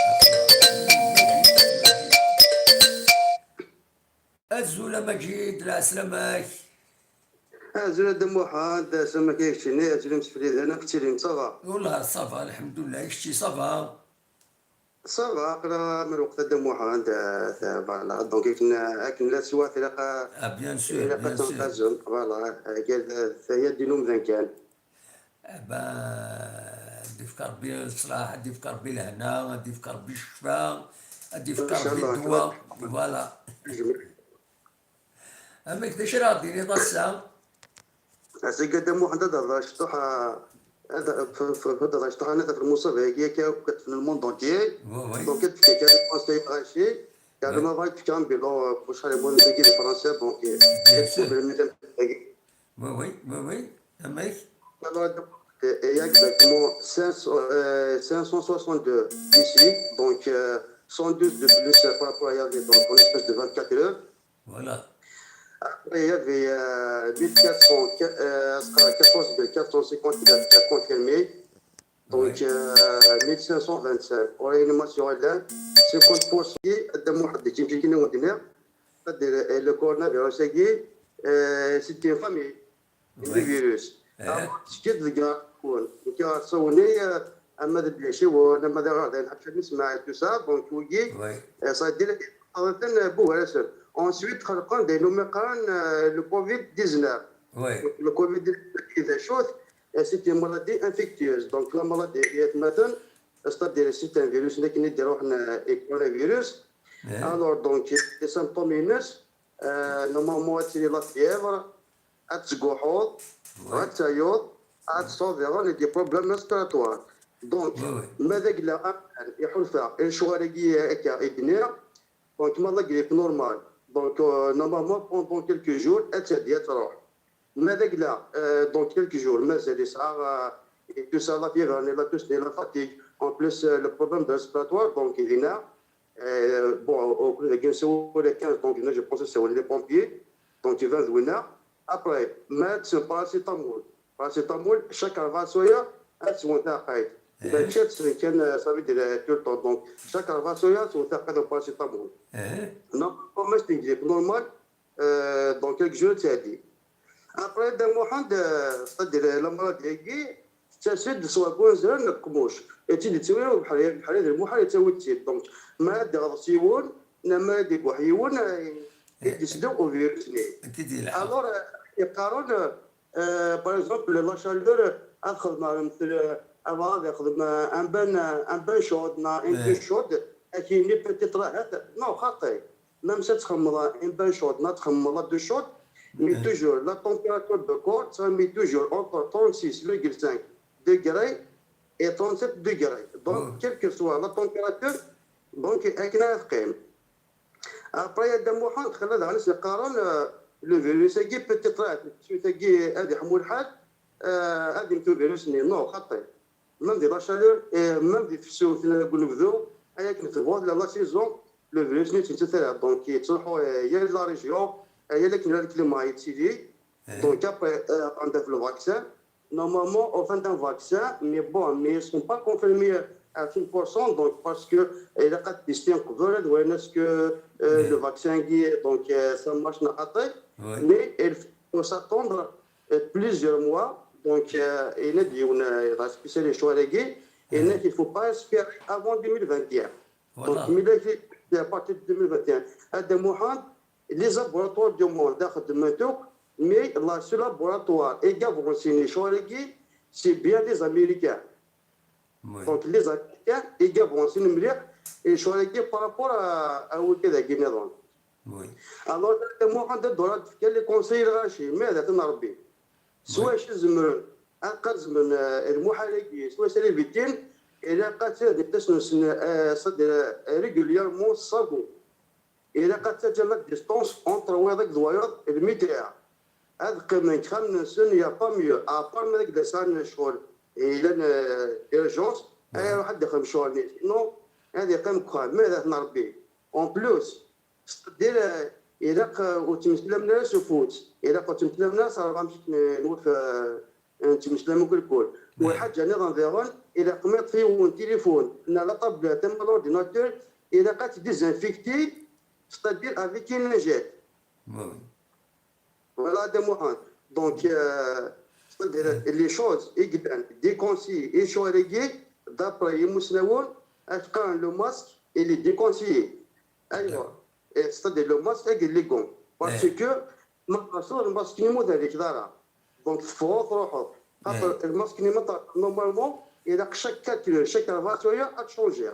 أزول مجيد، العسلامة. أزول دم محمد، سما كيكشني، أزول مسفلي أنا كتيري صافا. والله صافا، الحمد لله، كشتي صافا. صافا، قرا من وقت دم محمد، فوالا. دونك كنا كنا سوا تلاقى Ah, bien sûr, bien sûr. تنقزم، فوالا. هي دينو مدن كان. أبا ديفك ربي الصلاح، ديفك ربي الهنا، ديفك ربي الشفاء، ديفك إن شاء ربي الله. الدواء. Voilà. أمك داش راه ديني ضسا. أسيقا دم محمد هذا شطوحة. هذا في في- في هذا الشطح انا في المصاب هي كي كتفن الموند اونتيي. وي وي دونك كتفكر كان كونساي غاشي. كان وي ما فايت كان بيلو بوش على بون ديكي دي فرنسا دونك بيان سور كتفن الميدان. وي وي وي وي اميك Alors, il y a exactement cinq cents, euh, cinq cent soixante-deux ici, donc euh, cent douze de plus euh, par rapport à hier, donc en l'espace de vingt-quatre heures. فوالا Après, il y avait euh, mille quatre cents, euh, quatre cent cinquante qui a confirmé. Donc, euh, mille cinq cent vingt-cinq. Réanimation, elle est cinquante pour cent. C'est-à-dire, euh, le coronavirus, euh, c'est une famille. Le وي virus. اه Ce qui est le gars, qui a sonné, euh, à Madame Bléchiwo, à Madame Radin, à Chamis Maï, tout ça. Donc, oui, وي euh, ça a été en train de bouger. Ensuite, خلقنا des noms, euh, le covid dix-neuf. وي Le covid dix-neuf, c'est une maladie infectieuse. Donc, la maladie, c'est-à-dire, c'est un virus, mais qui n'est pas un coronavirus. اه Alors, donc, les symptômes, euh, normalement, c'est la fièvre, ad tgouḥeḍ, وي ad tayeḍ, ad tesɛuḍ des problèmes respiratoires. Donc, وي وي ma d agla iḥulfa lecɣal-agi akka i d-nniɣ, donc ma d la grippe normale, donc euh, normalement pendant quelques jours ad tɛeddi ad truḥ. Ma d agla euh, donc quelques jours mazal yesɛa euh, et tout ça, la fièvre, la toux, la fatigue, en plus euh, le problème respiratoire, donc il y en a. Euh, bon, au, au, au, au, au quinze, donc je pense que c'est les pompiers, donc ils viennent venir. Après, mettre ce paracétamol. Paracétamol, chaque arvassoya, elle se monte à paille. Ben, ça veut dire tout le temps. Donc, chaque arvassoya, se monte à paille de paracétamol. اه Non, comme c'est une grippe normale, euh, donc quelques jours, c'est dit. Après, de Mohamed, c'est-à-dire la maladie, c'est de soi gonzerne comme et tu dis, tu vois, بحال بحال هذا المحال يتسوي تصير. Donc, ما هاد غير سيون، لا ما هاد يبوح يون، يدسدو au virus ني. انت دي الحق Alors, يقارن euh, par exemple, la chaleur, ad xedmeɣ مثل, euh, ad xedmeɣ un bain, un bain chaud, non, une douche chaude, et qui n'est peut-être, non, خاطي. Même si tu as un bain chaud, non, tu as la douche chaude, mais toujours, la température de corps, ça met toujours entre trente-six virgule cinq degrés et trente-sept degrés. Donc, quelle que soit la température, donc, elle est. Après, il y a des moments, خلال عن سقارن, euh, le virus, il peut être, suite à هذا يحمل الحال, euh, هذا يمكن virus, mais non, خاطي. Même de la chaleur, et même des fissures, c'est le gouloudo, et avec le vote, la saison, le virus, c'est, et cetera. Donc, il y a la région, il y a le climat, et cetera. Donc, après, euh, on a le vaccin. Normalement, au fin d'un vaccin, mais bon, mais ils ne sont pas confirmés à cent pour cent, donc parce que il a pas testé en couvert, est-ce que euh, le vaccin, donc, euh, ça marche, mais il faut s'attendre euh, plusieurs mois. Donc, euh, il a dit, on a spécialisé les choix, il a dit qu'il ne faut pas espérer avant deux mille vingt et un. Donc, mais là, à partir de deux mille vingt et un, à des moments, les laboratoires du monde, mais là, ce laboratoire, et Gavron, c'est les choix, c'est bien les Américains. وي Donc, les Américains, et Gavron, c'est une meilleure, et choix, par rapport à, à Wikidaki, donc. وي Alors, le monde de droit, quel est le conseil, mais d'être un arbitre. Soit chez eux, un cas, le Mouharaki, soit c'est les victimes, et la cassure des tests, c'est-à-dire régulièrement, ça vaut. Et la cassure de la distance entre ويضك ضوايض الميتير. هذا كمان كان نسن يا با ميو ابار ما ديك دسان شغل الا urgence اي واحد دخل مشوار نيت نو هذه قام كوان ما ذات نربي. En plus, c'est-à-dire, إلا وتمسلم ناس وفوت إلا وتمسلم ناس راه غنمشي نوت نتمسلم كل كل. والحاجه نظام فيغون إلا قمت في ون تليفون لا طابلة تم l'ordinateur إلا قات désinfecté, c'est-à-dire avec une lingette. وي Voilà, des moyens. Donc, euh, c'est-à-dire, les choses, des conseils, et choix d'après les mousnaoul, est-ce que le masque, il est déconseillé? Alors, c'est-à-dire, le masque et les gants. Parce que, le masque, il est modéré, et cetera. Donc, il faut, faut, faut. Le masque, il est modéré. Normalement, il a chaque quatre heures, chaque heure, il va changer.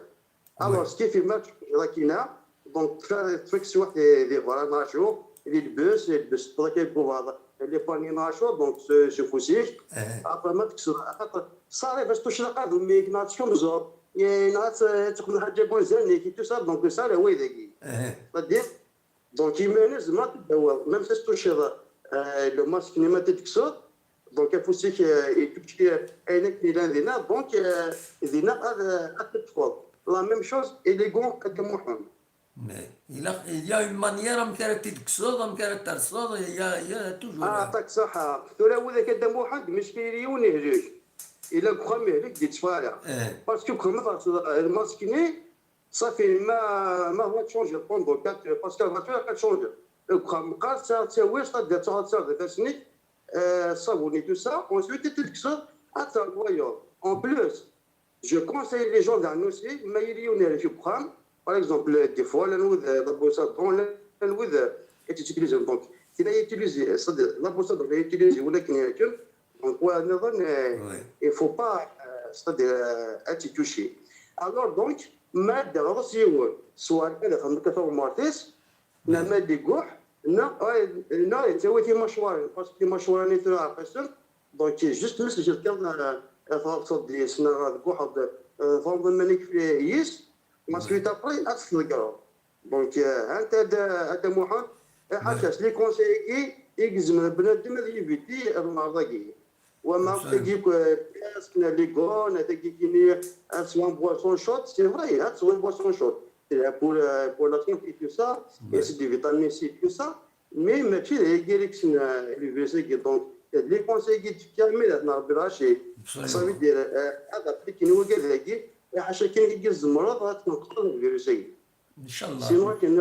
Alors, ce qui fait mal, c'est qu'il a, donc, faire des trucs sur des, des, voilà, نعرفو اللي يلبس اللي يلبس الطريق يقول هذا l'épargne n acu, donc s ufus-ik. Après ma tekkseḍ, axaṭer ça arrive ad tucleq ad ummi-k neɣ ad tekmzeḍ, neɣ ad teqqen lḥaǧa n wanzaren-ik et tout ça, donc ça arrive wayagi. C'est-à-dire, donc iman-is ma teddaweḍ, même si tuciḍ le masque-nni ma t-id-tekkseḍ, donc afus-ik yettucci ayen akken yellan dinna, donc dinna ad t-teṭṭfeḍ. La même chose i les gants, a Dda Muḥend. Mais il y a, il y a une manière amek ara t-id-tekkseḍ, amek ara t-terseḍ, il y a, il y a toujours. Ah, yeɛṭik ṣṣeḥḥa. Tura widak a Dda Muḥend, meckin yiwen ihlek. Yella deg uxxam ihlek di ttfara. Parce que deg uxxam ma terseḍ lmask-nni, ṣafi, ma, ma tchangeḍ pendant quatre heures, parce que la voiture ad tchangeḍ. Deg uxxam meqqar tesɛiḍ ttawil, c'est-à-dire ad terseḍ ifassen-ik, ṣṣabun et tout ça, ensuite ad t-id-tekkseḍ, ad terreḍ wayeḍ. En plus, je conseille les gens d'en aussi, ma yili yiwen ihlek deg uxxam, par exemple, des fois, llan wid, la brosse à dents, llan wid i t-utilisent. Donc, tin ay utilisent, c'est-à-dire, la brosse à dents ay utilisent win akken ihlken, donc, wa nniḍen, il faut pas, c'est-à-dire, ad t-id-tucci. Alors, donc, ma d-iɣḍes yiwen, soit ad ixdem akka taɣmart-is, neɣ ma d-iguḥ, neɣ, neɣ yettawi timacwarin, parce que timacwarin-nni tura ɛfasent, donc juste mi s-tǧǧiḍ kan, tɣerseḍ deg-s neɣ tguḥeḍ, tɣelḍeḍ iman-ik yis, ensuite après ad t-tḍeggreḍ. Donc, anta a Dda Muḥend, ḥaca s les conseils-agi i yezmer bnadem ad yiviti lmerḍ-agi. Wama tagi, les gants, tagi kini, ad teswem boisson chaude, c'est vrai, ad teswem boisson chaude. Pour, pour la santé, tout ça, et c'est des vitamines C, tout ça. Mais mačči d ayagi i yekksen le virus-agi. Donc, les conseils-agi d-tefka, mais d Rebbi lɣaci. Ça veut dire, ad appliquer wagad-agi, ḥaca kan i tzemreḍ ad tneqseḍ le virus-agi. Sinon, akken,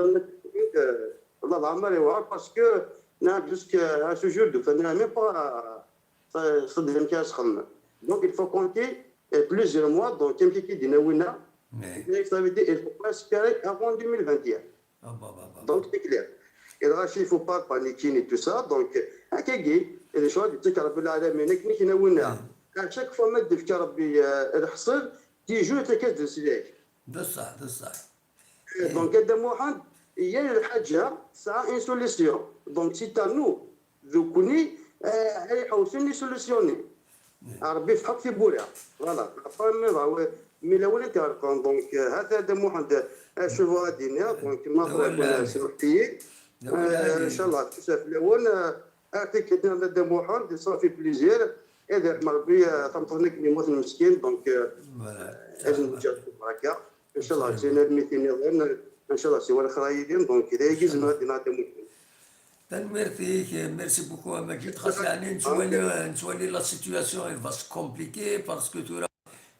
Allah leɛmer iwɛer, parce que, neɣ, jusqu'à à ce jour, d-ufan même pas, c'est-à-dire amek ara sxedmen. Donc, il faut compter plusieurs mois, donc, amek akka i d-yenna winna, ça veut dire, il faut pas espérer avant deux mille vingt et un. Donc, c'est clair. Et là, il faut pas paniquer et tout ça. Donc, akkagi, d acu ad d-yettak Rebbi lɛalamin, akken i k-yenna winna. À chaque fois ma d-yefka Rebbi lḥeṣṣil, toujours yettak-as-d leslak. D ṣṣeḥ, d ṣṣeḥ. Donc, a Dda Muḥend, yal lḥaǧa tesɛa une solution. Donc, c'est à nous, d nekkni, ad iḥewsen i solution-nni. Rebbi yefḥeq tiwwura. Voilà. Après, mi la wala iɣelqen. Donc, hata a Dda Muḥend, acu bɣiɣ ad d-iniɣ. Donc, ma bɣiɣ, semḥet-iyi. Inchallah, tusa fell-awen. Ɛṭik a Dda Muḥend, ça fait plaisir. Ad iṛḥem Rebbi tameṭṭut-nni akken yemmuten meskin. Donc, ad nǧǧeɣ lbaraka. Inchallah, ttini almit nniḍen, inchallah, siwa lexra yid-m, donc, d ayagi zemreɣ ad d-iniɣ a Dda Muḥend. Tanemmirt-ik, merci beaucoup a Maǧid. Xas yeɛni nettwali, nettwali la situation elle va se compliquer, parce que tura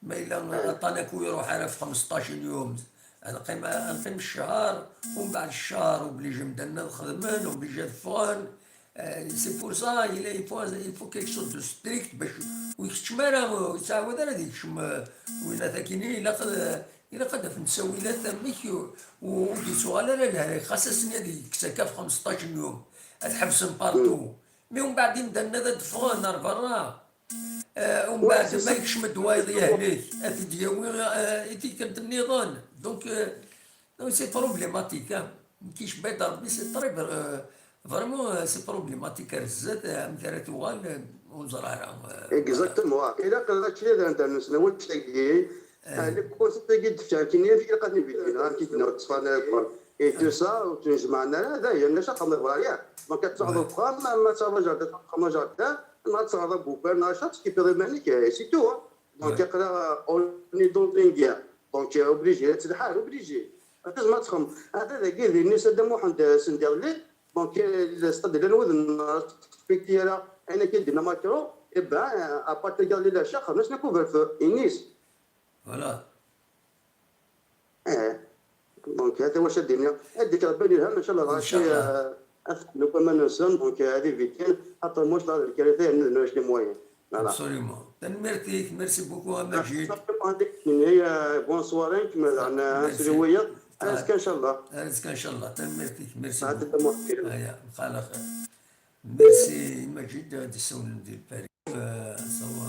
ma yella aṭan akk ur iruḥ ara f xmesṭac n yum, ad neqqim, ad neqqim ccher, umbeɛd ccher obligé medden ad xedmen, obligé ad ffɣen. C'est pour ça, il faut, il faut quelque chose de strict, bac ur ikeččem ara, ur yettɛawad ara ad ikeččem winna. Akkin, ilaq ad, ilaq ad d-afen ttawilat amek ur d-yettuɣal ara lehlak, xas ass-nni ad yekkes akka f xmesṭac n yum, ad ḥebsen partout. Mais umbeɛd imdanen ad d-ffɣen ar berra. Umbeɛd ma yekcem-d wayeḍ yehlek, ad t-id-yawi i tikkelt nniḍen. Donc, donc c'est problématique, hein. Nekk icebba-d Rebbi, c'est très, vraiment, c'est problématique ar zdat, amek ara tuɣal, ur neẓri ara. Exactement. Ilaq ad tili d internet-nsen wacagi, les conseils-agi d-fkan, amek ilaq ad ten-id-beddlen, amek i d-nniɣ ttfan airport et tout ça, ur ttemjemɛen ara, dayen, maca xedmeɣ bɣiɣ. Donc ad teɣreḍ deg uxxam, ma teɣreḍ jardin, teɣreḍ jardin, neɣ ad teɣreḍ agufar, neɣ acu, ad teskipiḍ iman-ik, c'est tout. Donc aql-aɣ, on est dans une guerre. Donc obligé, ad telḥa, obligé. Ad tezmer ad txedmeḍ. Ata dagi, din-is a Dda Muḥend, send iḍelli, donc, c'est-à-dire llan wid ur respecti ara ayen akka i d-yenna Macron, eh ben, à partir de lɛica, xedmen-asen akk couvre-feu, inis. Voilà. Eh, donc, hata wacu ad d-iniɣ. Ad d-ikk Rebbi ad ilhem, inchallah, lɣaci, ad fken akk aman-nsen, donc, ad éviter, xaṭer ma ulac d lkarita, yerna d les moyens. Voilà. Absolument. Tanemmirt-ik, merci beaucoup a Maǧid. Bonne soirée, ad nesri wiyaḍ. Ar azekka, inchallah. Ar azekka, inchallah. Tanemmirt-ik, merci beaucoup. Aya, mxalax. Merci, Maǧid, ad d-issawlen di Paris. Asawa,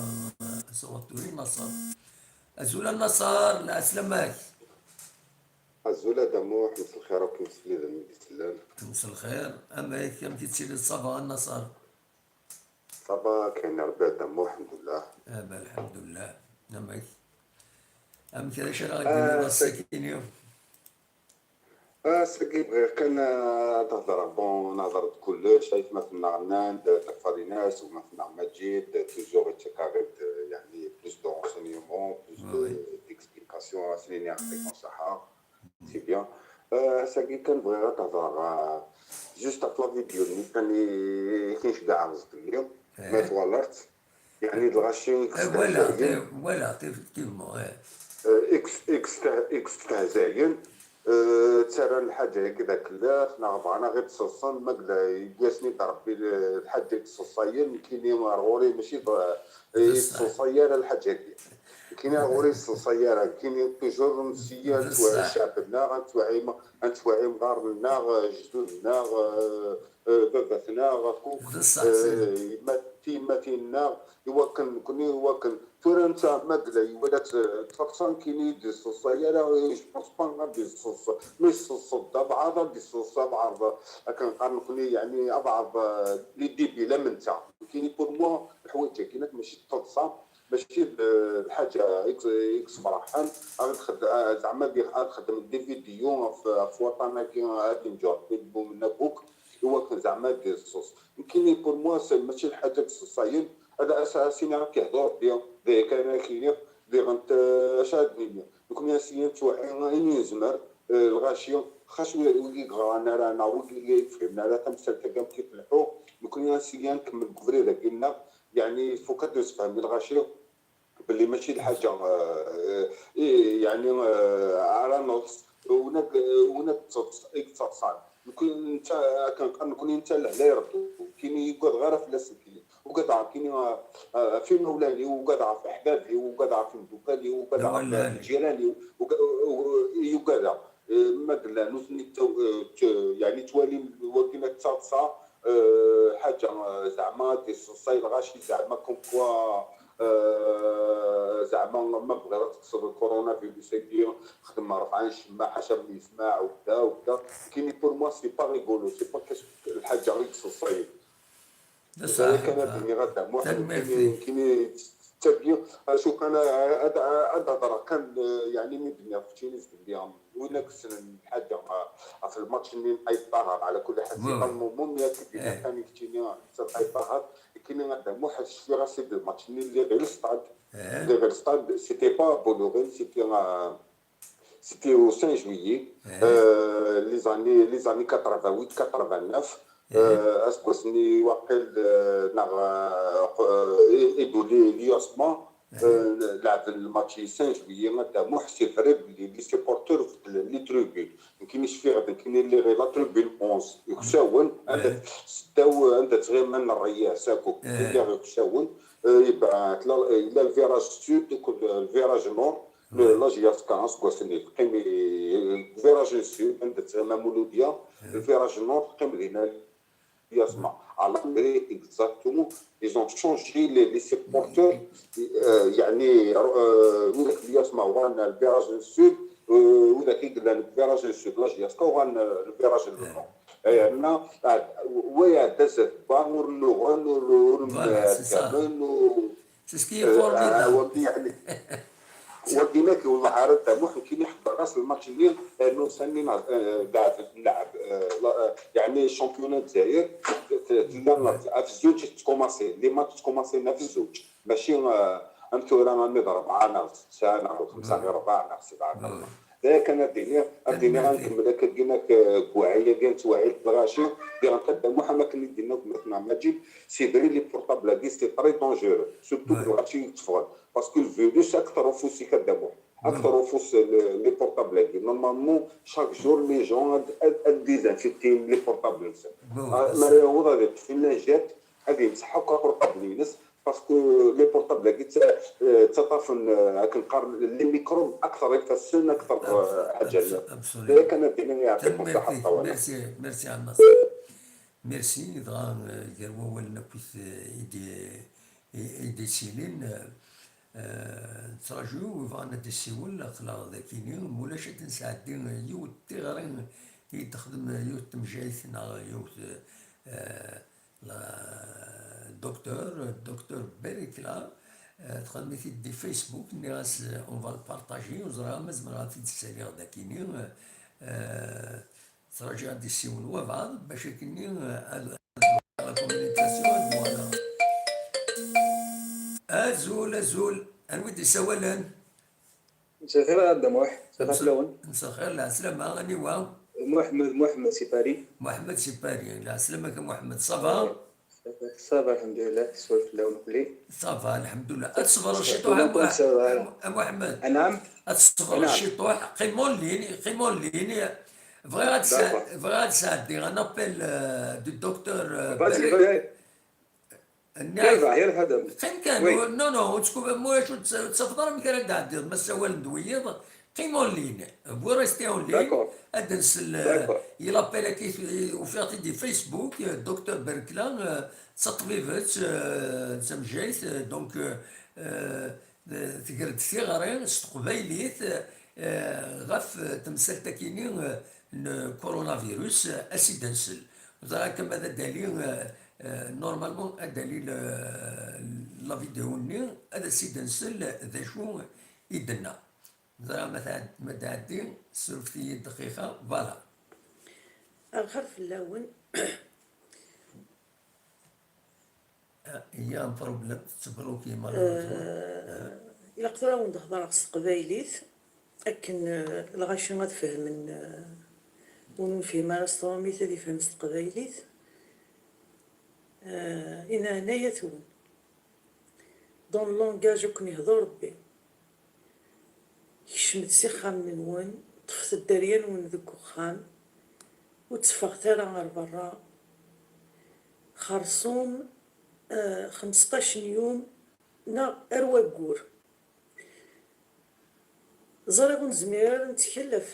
asawa tura Naṣer. Azul a Naṣer, lɛeslama-k. Azul a Dda Muḥ, mselxir akk imselliden i d-isellen. Mselxir, amek, amek i tettiliḍ, ça va a Naṣer? Ça va, kayen Rebbi, a Dda Muḥ, lḥemdullah. Aba, lḥemdullah. Amek? Amek d acu ara ɣ-d-tiniḍ ass-agi-nni? Ass-agi bɣiɣ kan ad hedreɣ, bon, nehder-d kullec, aytmaten-nneɣ nnan-d, Dda Farinas, gma-tneɣ Maǧid, toujours ittak-aɣ-d, yeɛni, plus de renseignements, plus de, d'explications, ad sen-iniɣ yɛeṭṭikum ṣṣeḥḥa. C'est bien. Euh, ass-agi kan bɣiɣ ad hedreɣ, euh, juste ɣef la vidéo-nni kan i, i k-nceggeɛ fell-i, ma twalaḍ-tt. Yeɛni d lɣaci i yestehzayen. Walaɣ-t, effectivement. I yestehzayen, ttarran lḥaǧa-agi d akellax, neɣ bɣan ad ɣ-id-ṣeḍṣen, ma yella yewwi-asen-id Rebbi lḥaǧa i yesseḍsayen, nekkini ar ɣur-i mačči d, i yesseḍsay ara lḥaǧa-agi. Nekkini ar ɣur-i yesseḍsay ara, nekkini toujours nessi ad nettwaɛi ccɛeb-nneɣ, ad nettwaɛi, ad nettwaɛi imɣaren-nneɣ, jdur-nneɣ, baba-tneɣ, akk, yemma-, tiyemmatin-nneɣ, iwakken nekni, iwakken tura netta ma yella iwala-tt d taḍsa, nekkini ur d-yesseḍsay ara, je pense pas ad d-yesseḍs-, ma yesseḍs-d abɛaḍ, ad d-yesseḍs abɛaḍ, akken qqaren nekni, yeɛni abɛaḍ, euh, les débiles am netta. Nekkini pour moi, leḥwayeǧ-agi mačči d taḍsa, mačči d, d lḥaǧa i, i yesferḥen, ad txed-, zeɛma ad xedmen des vidéos ɣef, ɣef waṭṭan-agi, ad inǧu Rebbi lmumnin akk, iwakken zeɛma ad d-yeṣṣeṣ. Nekkini, pour moi, c'est mačči lḥaǧa n tseṣṣayin, ad as-, as-iniɣ ad k-ihdu Rebbi, d aya kan ara k-iniɣ, diɣen, eh, acu ad d-nini? Nekkni as-iniɣ nettwaɛi ayen i nezmer, eh, lɣaci, xas wi, wigi i yeɣran ara, neɣ wigi i yefhimen ara tamsalt-agi amek i tleḥḥu, nekkni as-iniɣ ad nkemmel deg ubrid-agi-nneɣ, yeɛni, il faut kan ad d-nessefhem i lɣaci, belli mačči d lḥaǧa, eh, eh, yeɛni, eh, ara neḍs, win ak-, win ak-d-ttaḍs-, i yettaḍsan. Nekkni netta, akken qqaren nekkni netta lehla irebbu. Nekkini ur ugadeɣ ara fell-as nekkini. Ugadeɣ nekkini, eh, eh, ɣef imawlan-iw, ugadeɣ ɣef leḥbab-iw, ugadeɣ ɣef imdukal-iw, ugadeɣ ɣef lǧiran-iw, uga-, u-, u-, i ugadeɣ. Eh, ma yella nutni ttaw-, eh, tt-, yeɛni ttwalin wagi ma d taḍsa, eh, ḥaǧa, eh, zeɛma ad d-yesseḍsay lɣaci, zeɛma comme quoi, eh, zeɛma ma bɣiḍ ad tekkseḍ lkurunavirus-agi, xdem rebɛa n ccemma, ḥaca mi yesma, u da, u da. Nekkini pour moi, c'est pas rigolo, c'est pas quelque, lḥaǧa i yesseḍsayen. D ṣṣeḥ. Kan ad d-iniɣ a Dda Muḥ, nekkini, nekkini d tagi, acu kan, ad, ad hedreɣ kan, eh, yeɛni mi d-nniɣ keččini s belli, win akk yessnen lḥaǧa, eh, ɣef lmatch-nni n Ayt Ṭaher, ɛla kulli ḥal, c'est pas le moment, mi akka d-iniɣ kan i keččini, netta d Ayt Ṭaher, nekkini a Dda Muḥ, cfiɣ-as-id lmatch-nni, lliɣ ɣer stade, lliɣ ɣer stade, c'était pas à Bolloré, c'était à, C'était au cinq juillet, euh, les années, les années quatre-vingt-huit, quatre-vingt-neuf. Euh, aseggas-nni waqil, euh, neɣ, euh, euh, i, i d-uli l'U S M A, euh, leɛben lmatch cinq juillet, a Dda Muḥ, c'est vrai belli les supporters beddlen les tribunes. Nekkini cfiɣ-d, nekkini lliɣ la tribune onze, uksawen, anda seddaw, anda ttɣiman rreyas akk, lliɣ uksawen, euh, yebɛed, la, yella le virage sud, akked le virage nord, Le, la J S K, aseggas-nni, teqqim i, le virage sud, anda tettɣima Muludya, le virage nord, teqqim dinna l'U S M A. À la mairie, exactement, ils ont changé les, les supporters, euh, yeɛni, euh, widak l'U S M A uɣalen le virage sud, euh, widak i yellan le virage sud, la J S K uɣalen le virage nord. Yerna, ah, wa iɛedda zdat ba, ur nnuɣen, ur, ur mɛeddamen, ur, C'est ce qui est formidable. Wagi, yeɛni, wagi nekk, wellah, ara Dda Muḥ, nekkini ḥebbreɣ-as lmatch-nni, rnu sani, eh, beɛd nlɛeb, eh, la, eh, yeɛni championnat Dzayer, t-, t-, tella ɣef zzuǧ i tettkumaṣi, les matchs ttkumaṣin ɣef zzuǧ, mačči, eh, am tura, armi d rebɛa neɣ d setta neɣ d xemsa ɣir rebɛa neɣ sebɛa neɣ D aya kan ad d-iniɣ, ad d-iniɣ ad nkemmel akkagi, nekk, eh, deg waɛi-agi, nettwaɛi-d lɣaci, diɣen a Dda Muḥ, am akken i d-yenna gma-tneɣ Maǧid, c'est vrai, les portables-agi, c'est très dangereux, surtout deg lɣaci yetteffɣen, parce que le virus akteṛ ufus-ik a Dda Muḥ, akteṛ ufus, le, les portables-agi. Normalement, chaque jour, les gens ad, ad, ad désinfecter les portables-nsen. Ah, mi ara yaweḍ ad iṭṭef une lingette, ad yemseḥ akk aportable-ines, parce que les portables-agi tta-, eh, ttaṭṭafen, eh, akken qqaren, les microbes akteṛ ifassen, akteṛ, eh, ḥaǧa-nni. D aya kan ad d-iniɣ, yeɛṭikum ṣṣeḥḥa, ṭṭawala. Merci, merci a Nasser. Merci, dɣa, eh, gar wawalen akkit, eh, i d-, i, i d-yettilin, eh, eh, nettraǧu win yebɣan ad d-yessiwel, aql-aɣ dagi-ni, ma ulac ad d-nesɛeddi yiwet tiɣri i d-texdem yiwet temjayt neɣ yiwet, eh, la, docteur, docteur Berikla, euh, txedm-it-id di Facebook, nniɣ-as, euh, on va le partager, ur ẓriɣ ma zemreɣ ad t-id-ssaliɣ dakini, euh, ttṛaǧiɣ ad d-issiwen wabɛaḍ, bac akkenni, euh, ad, ad, la communication, ad d-uɣaleɣ. Azul, azul, anwa i d-isawalen? مساء الخير يا عبد الموح، مساء الخير فلاون. مساء الخير، العسلامة، أنيوا؟ محمد، محمد سي باري. محمد سي باري، العسلامة كا محمد، ça va؟ Ça va، الحمد لله، سوال فلاون قلي. Ça va، الحمد لله. أتصبر شي طوح، أم-، أم-، أم محمد. نعم. أتصبر شي طوح، قيمون ليني، قيمون ليني. بغيغ أد سع-، بغيغ أد سعدي، un appel, euh, du docteur, euh, Vas-y, vas-y. Nniɣ-ak, غير هذا. Qqim kan, وي. Non, non, ur ttkubam ulac, ur tt-, ur tettafeḍ ara amek ara d-tɛeddiḍ, ma ssawalen-d wiyiḍ, qqim en ligne. Vous restez en ligne, d'accord, ad d-nsel, euh, d'accord, i l'appel-agi, ufiɣ-t-id di Facebook, euh, docteur Berkla, euh, d taṭbibt, euh, d tamejjayt, euh, donc, euh, euh, tger-d tiɣri s teqbaylit, euh, ɣef temsalt-agi-nni, euh, n coronavirus, euh, ad s-id-nsel. Ẓriɣ kan ma d ad d-tali, euh, Euh, normalement, ad d-tali le, la vidéo-nni, ad as-id-nsel d acu i d-tenna. Ẓriɣ ma tɛed-, ma tɛeddi, surfet-iyi-d dqiqa, voilà. Axir fell-awen. Ah, il y a un problème, tettbloki malheureusement. Euh, ilaq tura ad wen-d-hedreɣ s teqbaylit, akken, euh, lɣaci ad fehmen, euh, win ur nefhim ara s trumit ad ifhem s teqbaylit. Euh, i neɛnayat-wen. Dans le langage akken ihder Rebbi. Kecmet s ixxamen-nwen, ṭṭfet dderya-nwen deg uxxam, ur tteffɣet ara ɣer berra. Xerṣum, euh, xemseṭṭac n yum neɣ ar waggur. Ẓriɣ ur nezmir ara ad nettkel ɣef,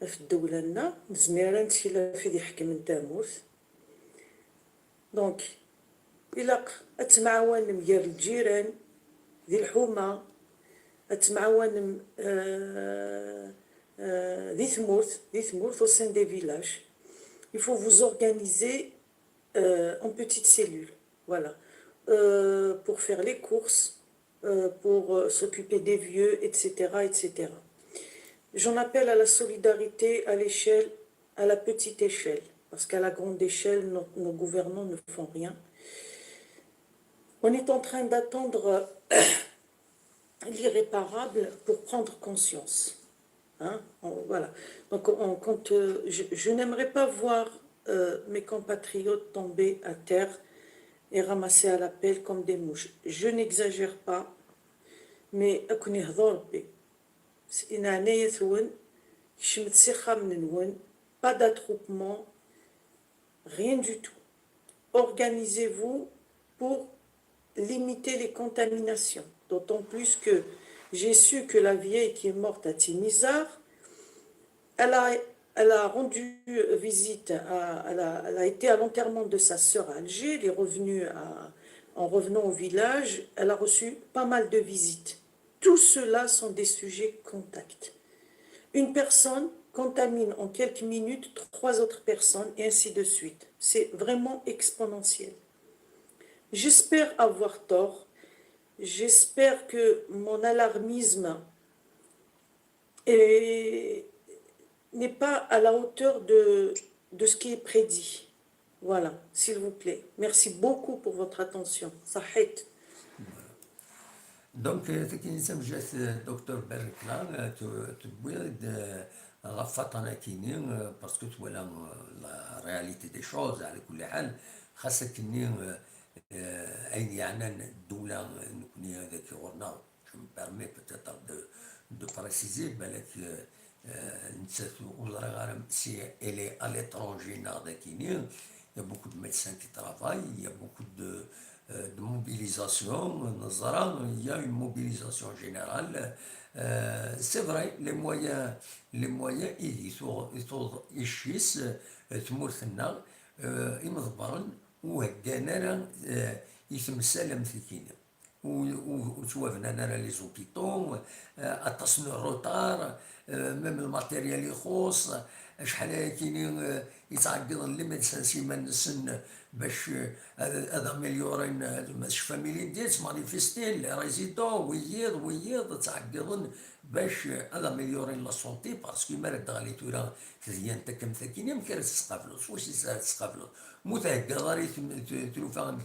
ɣef ddewla-nneɣ, ur nezmir ara ad nettkel ɣef wid iḥekmen tamurt. Donc, ilaq ad temɛawanem gar lǧiran, di lḥuma, ad temɛawanem, euh, euh, di tmurt, di tmurt, au sein des villages. Il faut vous organiser, euh, en petites cellules, voilà. Euh, pour faire les courses, euh, pour, euh, s'occuper des vieux, et cetera, et cetera. J'en appelle à la solidarité à l'échelle, à la petite échelle, parce qu'à la grande échelle, nos, nos gouvernants ne font rien. On est en train d'attendre l'irréparable pour prendre conscience. Hein, on, voilà. Donc, on compte, euh, je, je n'aimerais pas voir, euh, mes compatriotes tomber à terre et ramasser à la pelle comme des mouches. Je n'exagère pas, mais akken ihder Rebbi. S-, i neɛnayat-wen, kecmet s ixxamen-nwen, pas d'attroupement, rien du tout. Organisez-vous pour limiter les contaminations. D'autant plus que j'ai su que la vieille qui est morte à Timizar, elle a, elle a rendu visite, à, elle a, elle a été à l'enterrement de sa sœur à Alger, elle est revenue à, en revenant au village, elle a reçu pas mal de visites. Tout cela sont des sujets contacts. Une personne contamine en quelques minutes trois autres personnes et ainsi de suite. C'est vraiment exponentiel. J'espère avoir tort. J'espère que mon alarmisme est, n'est pas à la hauteur de, de ce qui est prédit. Voilà, s'il vous plaît. Merci beaucoup pour votre attention. صحيت. Donc, euh, tagi d tamejjayt, euh, docteur Berkla, euh, tu, tewwi-d, euh, ɣef waṭṭan-akini, euh, parce que twala, euh, la réalité des choses, ɛla kulli ḥal, xas akkenni, euh, euh, ayen yeɛnan ddula, euh, nekni dagi ɣur-neɣ, je me permets peut-être de, de préciser, balak, euh, euh, nettat ur ẓriɣ ara si elle est à l'étranger neɣ d akini. Il y a beaucoup de médecins qui travaillent, il y a beaucoup de, euh, de mobilisation, neẓra, il y a une mobilisation générale. Euh, c'est vrai, les moyens, les moyens, i tuɣ, i tuɣ icc-is, euh, tmurt-nneɣ, euh, imḍebbren ur heggan ara, euh, i temsal am tikini. Ur, ur, ur ttwabnan ara les hôpitaux, euh, aṭas n retard, Même le matériel ixuṣṣ, acḥal ayakini yettɛeggiḍen les médecins s yiman-nsen bac ad améliorin, ma tecfam ilindi ttmanifistin les résidents, wiyiḍ wiyiḍ ttɛeggiḍen bac ad améliorin la santé, parce que mi ara d-teɣli tura tedyant akk am takini, amek ara tt-tqableḍ? S wacu ara tt-tqableḍ? Mu theggaḍ ara i tlufa am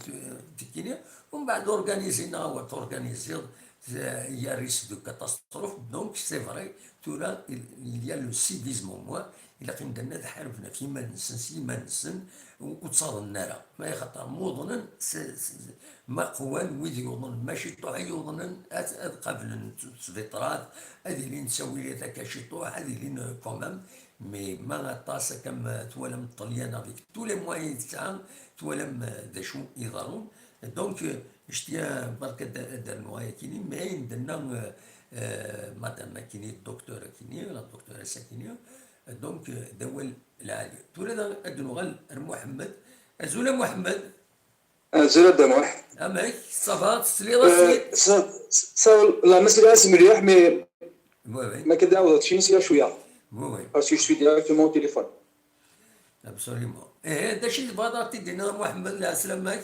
tekini, umbeɛd organizi neɣ awer torganiziḍ, il y a risque de catastrophe. Donc c'est vrai, tura il y a le civisme au moins, ilaq imdanen ad ḥarben ɣef yiman-nsen s yiman-nsen, ur ttaḍnen ara, ma axaṭer ma uḍnen, ma qwan wid yuḍnen, ma ciṭuḥ i yuḍnen ad qablen sbiṭrat, ad ilin ttawilat akka ciṭuḥ, ad ilin quand même. Mais ma aṭas akka ma twalam Ṭṭelyan avec tous les moyens i tesɛa, twalam d acu iḍerrun. Donc ictiya barka ad d-rnuɣ ayakini, mais ayen d-tenna madame akini, docteur akini, la doctoresse akini, donc d awal lɛali. Tura ad d-nuɣal ar Muḥemmed. Azul a Muḥemmed. Azul a Dda Muḥ. Amek? Ça va? Tesliḍ-as-id? Ça, ça, la ma sliɣ-as mliḥ, mais ma ka d-ɛawdeɣ keččini sliɣ cwiya. Oui, oui. Parce que je suis directement au téléphone. Absolument. Eh, d acu i tebɣiḍ ad ɣ-t-id-tiniḍ a Muḥemmed, lɛeslama-k?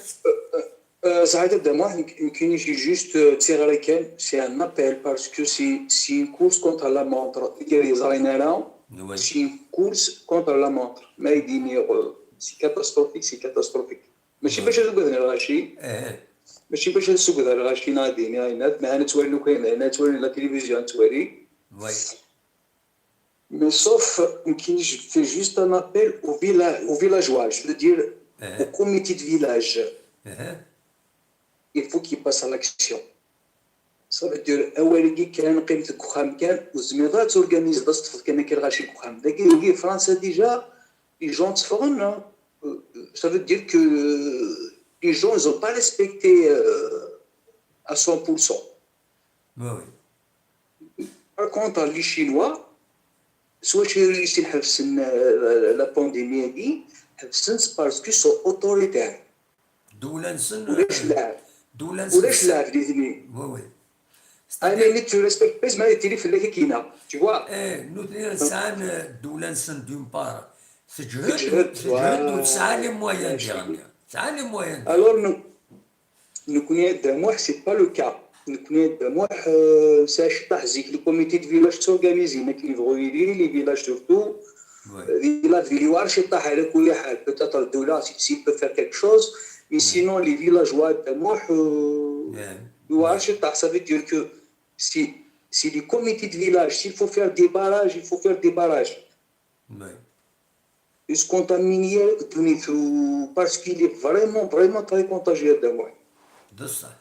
Saɛid a Dda Muḥ, nekkini j'ai juste, euh, d tiɣri kan, c'est un appel parce que c'est, c'est une course contre la montre. Ur yeẓri ara, c'est une course contre la montre. Ma i d-iniɣ, euh, c'est catastrophique, c'est catastrophique. Mačči bac ad ugaden lɣaci. Mačči bac ad sugden lɣaci neɣ ad d-iniɣ ayen, meɛna ttwalin akk ayen, ttwalin la télévision, ttwalin. Mais sauf, nekkini, je fais juste un appel au villa-, aux villageois, je veux dire au comité de village. Il faut qu'il passe à l'action. Ça veut dire, awal-agi kan, qqim deg uxxam kan, ur tezmireḍ ad torganizeḍ, ad teṭṭfeḍ kan akka lɣaci deg uxxam. Dagi, dagi, Fransa, déjà, les gens tteffɣen, hein. Euh, ça veut dire que les gens, ils ont pas respecté, euh, à cent pour cent. Par contre, les Chinois, s wacu i ḥebsen, euh, la pandémie-agi, ḥebsen-tt parce qu'ils sont autoritaires. Ddula-nsen, ulac lɛeb. Ddula-nsen, ulac lɛeb di tini. Oui, oui. Ayen i tu respectes pas, ma tili fell-ak akina, tu vois. Eh, nutni sɛan, eh, ddula-nsen d'une part. Teǧhed, teǧhed, ur tesɛa les moyens diɣen. Tesɛa les moyens diɣen. Alors, nous, Nekkni a Dda Muḥ, c'est pas le cas. Nekkni a Dda Muḥ, euh, c'est ciṭṭaḥ zik, le comité de village s'organise, akken yebɣu yili, les villages surtout. Euh, di la ville, yewɛer ciṭṭaḥ, ala kulli ḥal. Peut-être ddula, si, s'il peut faire quelque chose, mais sinon, les villageois a Dda Muḥ, euh, yewɛer ciṭṭaḥ. Ça veut dire que si, si les comités de village, s'il faut faire des barrages, il faut faire des barrages. Ur skontamini ara deg ddunit, parce qu'il est vraiment, vraiment très contagieux a Dda Muḥ. D ṣṣeḥ.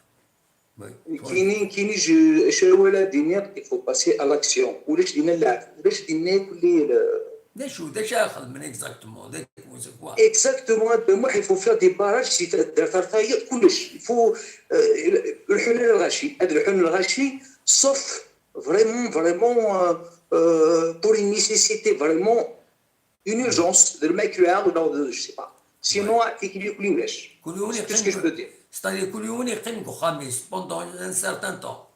Nekkini, nekkini, je, acu ara d-iniɣ, il faut passer à l'action. Ulac dinna lɛeb, ulac dinna akk. D acu, d acu ara xedmen exactement? D acu, c'est quoi? Exactement a Dda Muḥ, il faut faire des barrages si taddart ar tayeḍ, kullec. Il faut, euh, lḥun lɣaci, ad lḥun lɣaci, sauf vraiment, vraiment, euh, euh, pour une nécessité vraiment une urgence, d lmakla, ou non, je sais pas. Sinon, tikli kul ulac. Kul yiwen yeqqim, c'est tout ce que je peux dire. C'est-à-dire, kul yiwen yeqqim deg uxxam-is pendant un certain temps.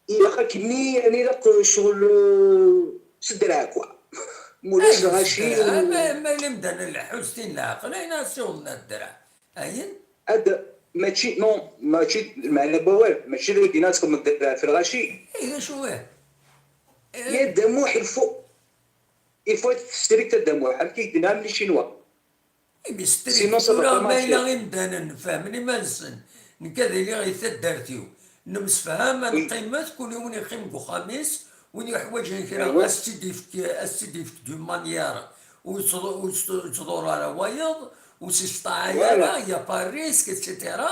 Ilaq akkenni, yani, ilaq ccɣel, euh, s ddreɛ, quoi. Mulac lɣaci. Ma, ma yella imdanen leḥḥun s tin leɛqel, ayen ara ssiwḍen ar ddreɛ. Ayen? Ad, mačči, non, mačči, lmeɛna n wawal, mačči d ayen ad txedmeḍ ddreɛ f lɣaci. Eh, d acu, eh? Ya Dda Muḥ, il faut, il faut être strict a Dda Muḥ, amek i k-d-nnan les Chinois. Sinon, ça va pas marcher. Ma yella imdanen fehmen iman-nsen, nekk ad iliɣ i taddart-iw, nemsefham, ad neqqimet, kul yiwen yeqqim deg uxxam-is, win yuḥwaǧen kra, ad s-tt-id-yefk, ad s-tt-id-yefk d'une manière ur yettḍ-, ur yettḍ-, ur yettḍurru ara wayeḍ, ur s-isteɛɛay ara, y a pas risque, et cetera.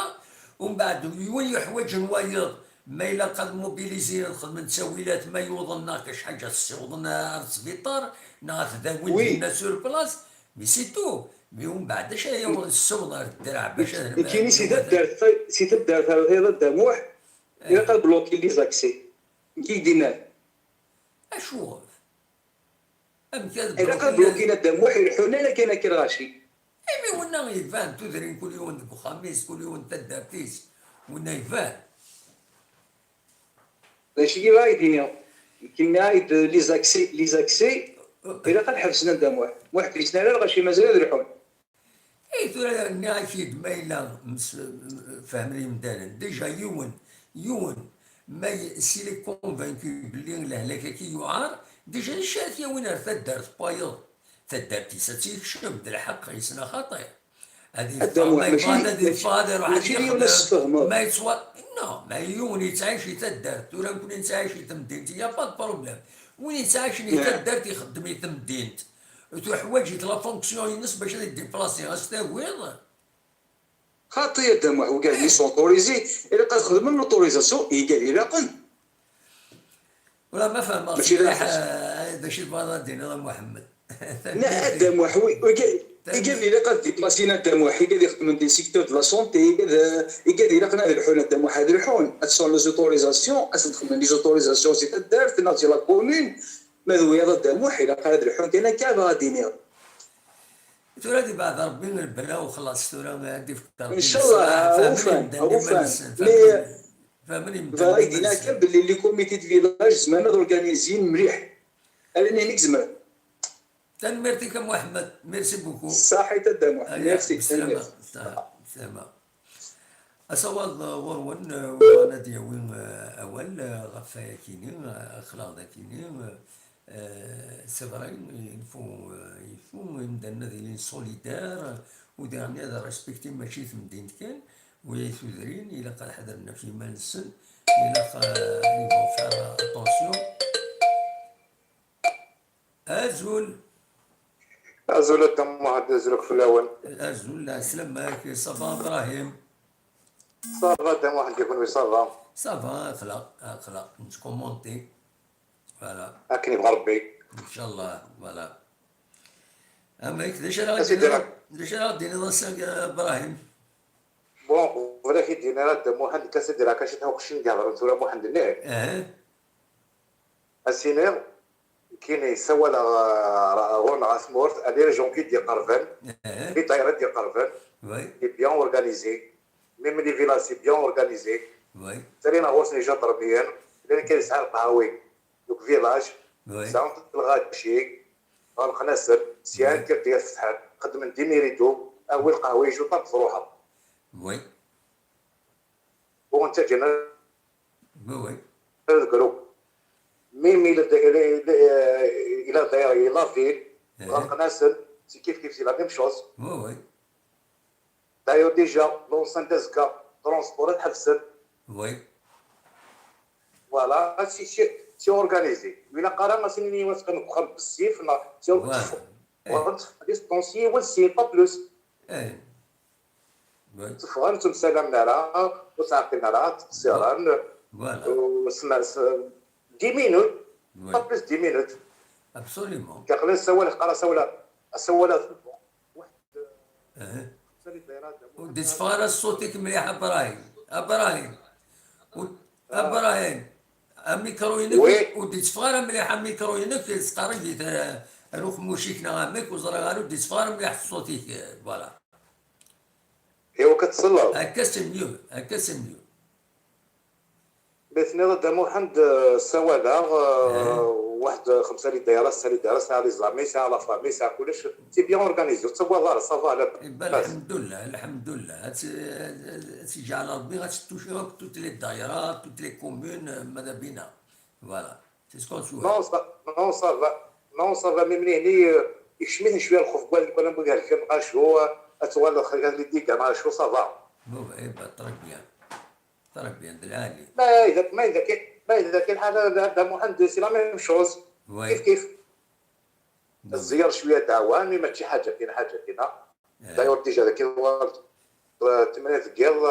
Umbeɛd, win yuḥwaǧen wayeḍ, ma ilaq ad mobiliziren, xedmen ttawilat, ma yuḍen neɣ kra ḥaǧa, ssiwḍen ar sbiṭar, neɣ ad t-dawin dinna sur place, mais c'est tout. Mais umbeɛd, acu ara ssiwḍen ar ddreɛ bac ad... Nekkini si taddart, si taddart ar ɣiḍ a Dda Muḥ, ilaq ad bloquer les accès. Nekk i k-d-innan. Acuɣef? Amek ad... Ilaq ad bloquer a Dda Muḥ, ileḥḥun ala kan akka lɣaci. Imi winna iban, tudrin kul yiwen deg uxxam-is, kul yiwen taddart-is, winna iban. D acu i bɣa ad d-iniɣ? Kemmi-d les accès, les accès, ilaq ad ḥebsen a Dda Muḥ. Muḥ ur yessen ara lɣaci, mazal ad lḥun. Ay tura nniɣ-ak-id, ma yella msefhamen yimdanen, déjà yiwen, yiwen, ma y- s'il est convaincu belli lehlak-agi yuɛer, déjà d acu ara t-yawin ar taddart n wayeḍ? Taddart-is ad tt-yekcem d lḥeqq, yessen axaṭer. Ad A Dda Muḥ, yeffeɣ, ma mačči yebɣa ad iruḥ ad mačči d yiwen yexdem, asefhem. Ma yettwa... Non, ma yiwen yettɛic i taddart. Tura nekkni nettɛic i temdint, il y a pas de problème. Win yettɛicen i taddart ixeddem i temdint. Tuḥwaǧ-it la fonction-ines bac ad iddiplasi, ad s-tagiḍ. Xaṭi a Dda Muḥ, wigad mi sont autorisés, ilaq ad xedmen l'autorisation i yigad ilaqen. Wala ma fehmeɣ Mačči d mliḥ, lḥebs. Eh, d acu i tebɣiḍ ad d-tiniḍ a Muḥemmed? Na a Dda Muḥ, wi- wigad, igad ilaq ad déplasin a Dda Muḥ, igad ixedmen di secteur de la santé, igad, igad ilaqen ad lḥun a Dda Muḥ, ad lḥun, ad sont les autorisations, ad sen-xedmen les autorisations si taddart, neɣ si la commune, ma d wiyaḍ a Dda Muḥ, ilaq ad lḥun kan akka, ad iniɣ. Tura di beɛd Rebbi lbala u xlaṣ, tura ad d-ifk Rebbi Ncallah, ṣṣeḥ, fehmni ufan, medden ufan. iman-nsen, Mais fehmni bɣa ad medden d-iniɣ kan iman-nsen. belli les comités de village zemren ad organizin mliḥ. Ala ayen i nezmer. Tanemmirt-ik a Muḥemmed, merci beaucoup. Ṣaḥit a Dda Muḥ. Aya, Merci, bislama, tanemmirt. ṣaḥa, bislama. Asawaḍ, eh, ɣur-wen, eh, win ara d-yawin, eh, awal, eh, ɣef wayakini, eh, axlaḍ-akini, eh, eh, c'est vrai, il faut, eh, il faut imdanen ad ilin solidaires, u diɣen ad respektin mačči tamdint kan, u ay tudrin, ilaq ad ḥadren ɣef yiman-nsen, ilaq, eh, il faut faire attention. Azul. Azul a Dda Muḥend, azul akk fell-awen. Azul, ɛeslama-k, ça va Ibrahim? Ça va a Dda Muḥend, i kunwi ça va? Ça va, axlaq, axlaq, nettkumunti. Voilà, Akken yebɣa Rebbi. Ncallah, voilà. Amek, d acu ara Asi d-tiniḍ, dira. D acu ara d-tiniḍ ass-a, a Ibrahim? Bon, qbel ad k-id-iniɣ a Dda Muḥend, ad as-id-iniɣ kan cwiṭ n uqcic i ihedren tura Muḥend-nni. Eh, Ad s-iniɣ, nekkini ssawaleɣ, euh, ɣur-neɣ ɣer tmurt, à les régions i d-iqerben, eh, les daïra i d-iqerben, oui, c'est bien organisé. Même les villages, c'est bien organisé. Oui. Ttali neɣ ɣur-sen ijaṭermiyen, llan kan yesɛa lqahwi deg village, Oui. sɛan lɣaci, ɣelqen-asen, sya Oui. kkret ad fetḥen, xedmen des méritos, awi lqahwa, ijuṭer, truḥeḍ. Oui. Ur nttaǧǧan ara Oui, oui. le groupe. Même il, il, il, il a d'ailleurs, il a fait, Eh. ɣelqen-asen, c'est kif kif, c'est la même chose. Oui, oui. D'ailleurs, déjà, l'enceinte d'Azka, transport, ad ḥebsen. Oui. Voilà, c'est, c'est, c'est organisé. Win aqara, ma sinin yiwen teqqim deg uxxam bessif, neɣ c'est Voilà. Ɣer distancié, c'est pas plus. Eh. Oui. Teffɣen, ur ttemsalamen ara, ur ttɛeqqilen ara, ttqeṣṣiren. Voilà. U sma-, s-, dix minutes, Oui. Pas plus dix minutes. Absolument. Aql-i ssawaleɣ, qqareɣ ssawaleɣ, ssawaleɣ. Eh. Ur d-itteffeɣ ara ṣṣut-ik mliḥ a Brahim. A Brahim. Ur, a Brahim. Amikru-inek, Oui. Ur d-itteffeɣ ara mliḥ amikru-inek, sqarreg-it, eh, ar uxemmuc-ik neɣ amek, ur ẓriɣ ara, ur d-itteffeɣ ara mliḥ ṣṣut-ik, eh, voilà. Iwa ka tselleḍ. Akka c'est mieux, akka c'est mieux. Mi tenniḍ a Dda Muḥend, eh, ssawaleɣ, eh, waḥed xemsa li dayra, ssa li dayra, sɛiɣ les amis, sɛiɣ la famille, sɛiɣ kullec. C'est bien organisé, ur tettagadeḍ ara, ça va, la Eh ben, base. Alḥemdullah, alḥemdullah. Ad tt-, ad tt-iǧɛel Rebbi, ad tt-toucher akk toutes les daïra, toutes les communes, eh, mada bina. Voilà. C'est ce qu'on souhaite. Non, ça, non, ça va. Non, ça va, même les, euh, يكشميني شوية الخوف، قال لك أنا بغيت نلقى شو، أتولى خلال لي ديك، أنا شو، ça va. Bon, eh ben, très bien. Très bien, d lɛali. ما إذا، ما إذا كان، ما إذا كان حاجة هذا محمد، c'est la même chose. Oui. كيف كيف. Non. الزيار شوية تعاون، mais ماشي حاجة كاين، حاجة كاين. Eh. D'ailleurs déjà كاين واحد، آه، ثمانية ديال،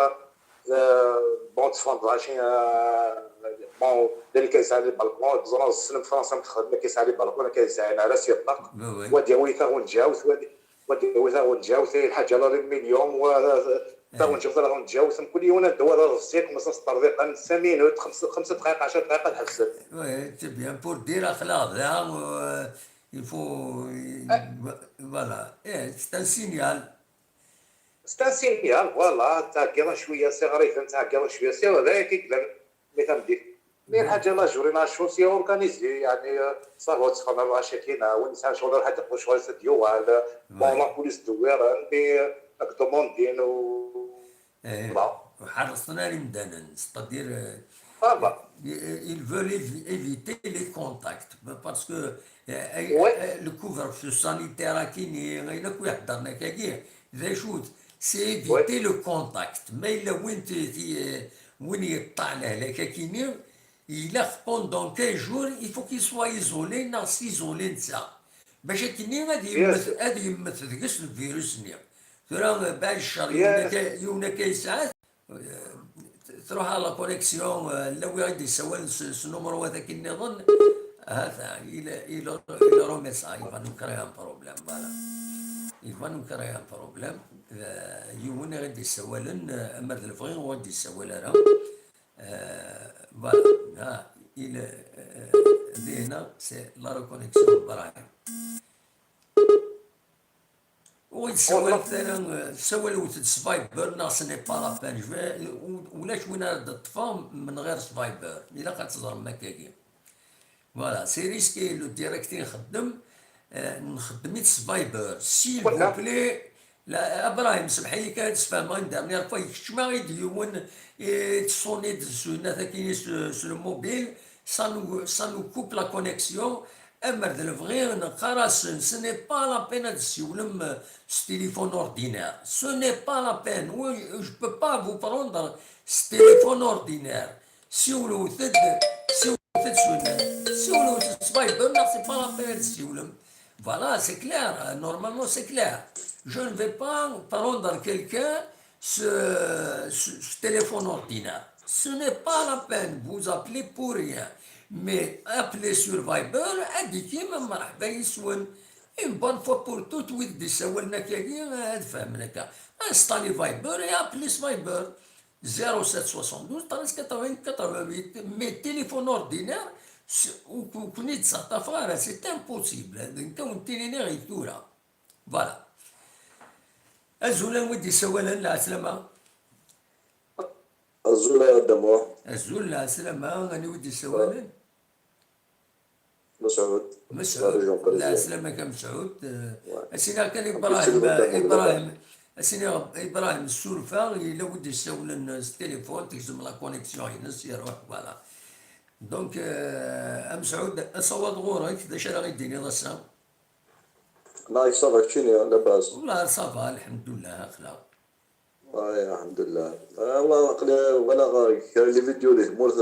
آه، bon تفوند عشرين، آه، bon اللي كيسعى لي بالكون، بزاف السنة في فرنسا متخدمة كيسعى لي بالكون، كيسعى على سي الطاق. Oui, oui. ودي ويثا ونجاوث، ودي، ودي ويثا ونجاوث، هي الحاجة لا مليون، و تا ونجاوث، تا ونجاوث، كل يوم ندور الرزق، مثلًا ستة دقائق، خمس، خمس دقائق، عشر دقائق تحسن. Oui, c'est bien pour dire أخلاق, là, euh, il faut, voilà. Eh, c'est un signal. C'est un signal, voilà, تعقيرا شوية سي غريفا، تعقيرا شوية سي هذاك يقدر مثلا ديك. Mais الحاجة la journée la chose organisée، يعني صافي تخمم غا شاكينا، وين يسعى شغل راح تقول شغل سد يوال، bon la police دويرا، mais كدوموندين و Eh, bon. وحرصنا لمدانا، c'est-à-dire, euh, Voilà. ils veulent évi- éviter les contacts, parce que, euh, Oui. euh, le couvre-feu sanitaire كيني غير كو يحضرنا كاكي ذا شوت c'est éviter le contact. ما الا وين تي تي- وين يطلع له لك كيني الا pendant quinze jours il faut qu'il soit isolé ناغ s'isoler نتا باش كيني غادي يمت غادي يمت ديك الفيروس ني. ثورا بعد الشهر يونا كي يونا كي ساعات تروح على la connexion. لا وي غادي يسوال س نومرو هذاك النظن. هذا الى الى الى روميسا يبان كريان بروبليم. فوالا يبان كريان بروبليم. يونا غادي يسوالن اما الفغي غادي يسوال راه. فوالا ها الى دينا سي لا ريكونيكسيون برايم. ويتسوال ثاني تسوال وتد سفايبر ناغ سني با لا بان جو. ولاش وين راه تطفى من غير سفايبر الا قد تزرم مكاكي. فوالا سي ريسكي لو ديريكت نخدم. نخدم سفايبر سيل فو بلي. لا ابراهيم سمح لي كان تسفهم غير ديرنيير فوا كتشما غير ديون. تصوني دزوينا ثاكيني سو الموبيل. سانو سانو كوب لا كونيكسيون. امر د الفغي نقرا سن سني با لا بين هاد السيولم. س تليفون اوردينير سني با لا بين. جو بو با فو بروندر س تليفون اوردينير. سيولو تد سيولو تد سني سيولو تد سبايبر ناغ سي با لا بين هاد السيولم. Voilà, c'est clair. Normalement, c'est clair. Je ne vais pas prendre quelqu'un ce, ce, ce téléphone ordinaire. Ce n'est pas la peine. Vous appelez pour rien. Mais appelez sur Viber, indiquez-moi مرحبا يسون. Une bonne fois pour toutes, ويد دي سوالنا كاكي هاد فهمنا كا. Installez Viber et appelez Viber. Zéro sept soixante-douze treize quatre-vingts quatre-vingt-huit. Mais téléphone ordinaire, c'est impossible. Voilà. Azul, anwa i d-yessawalen? Lɛeslama. Azul a Dda Muḥ. Azul, lɛeslama, anwa i d-yessawalen? Mesɛud. Mesɛud. Lɛeslama-k a Mesɛud. Asini kan Ibrahim, Ibrahim. Asini Ibrahim surfeɣ, yella wi d-yessawlen s téléphone, tegzem la connexion-ines, iruḥ, voilà. Donc, a Mesɛud, asawaḍ ɣur-k, d acu ara ɣ-d-tiniḍ ass-a? Neɣ ça va keččini, labas? Wallah, ça va, lḥemdullah, axla. Ay, lḥemdullah. Wallah, aql-i walaɣ kra les vidéos di tmurt,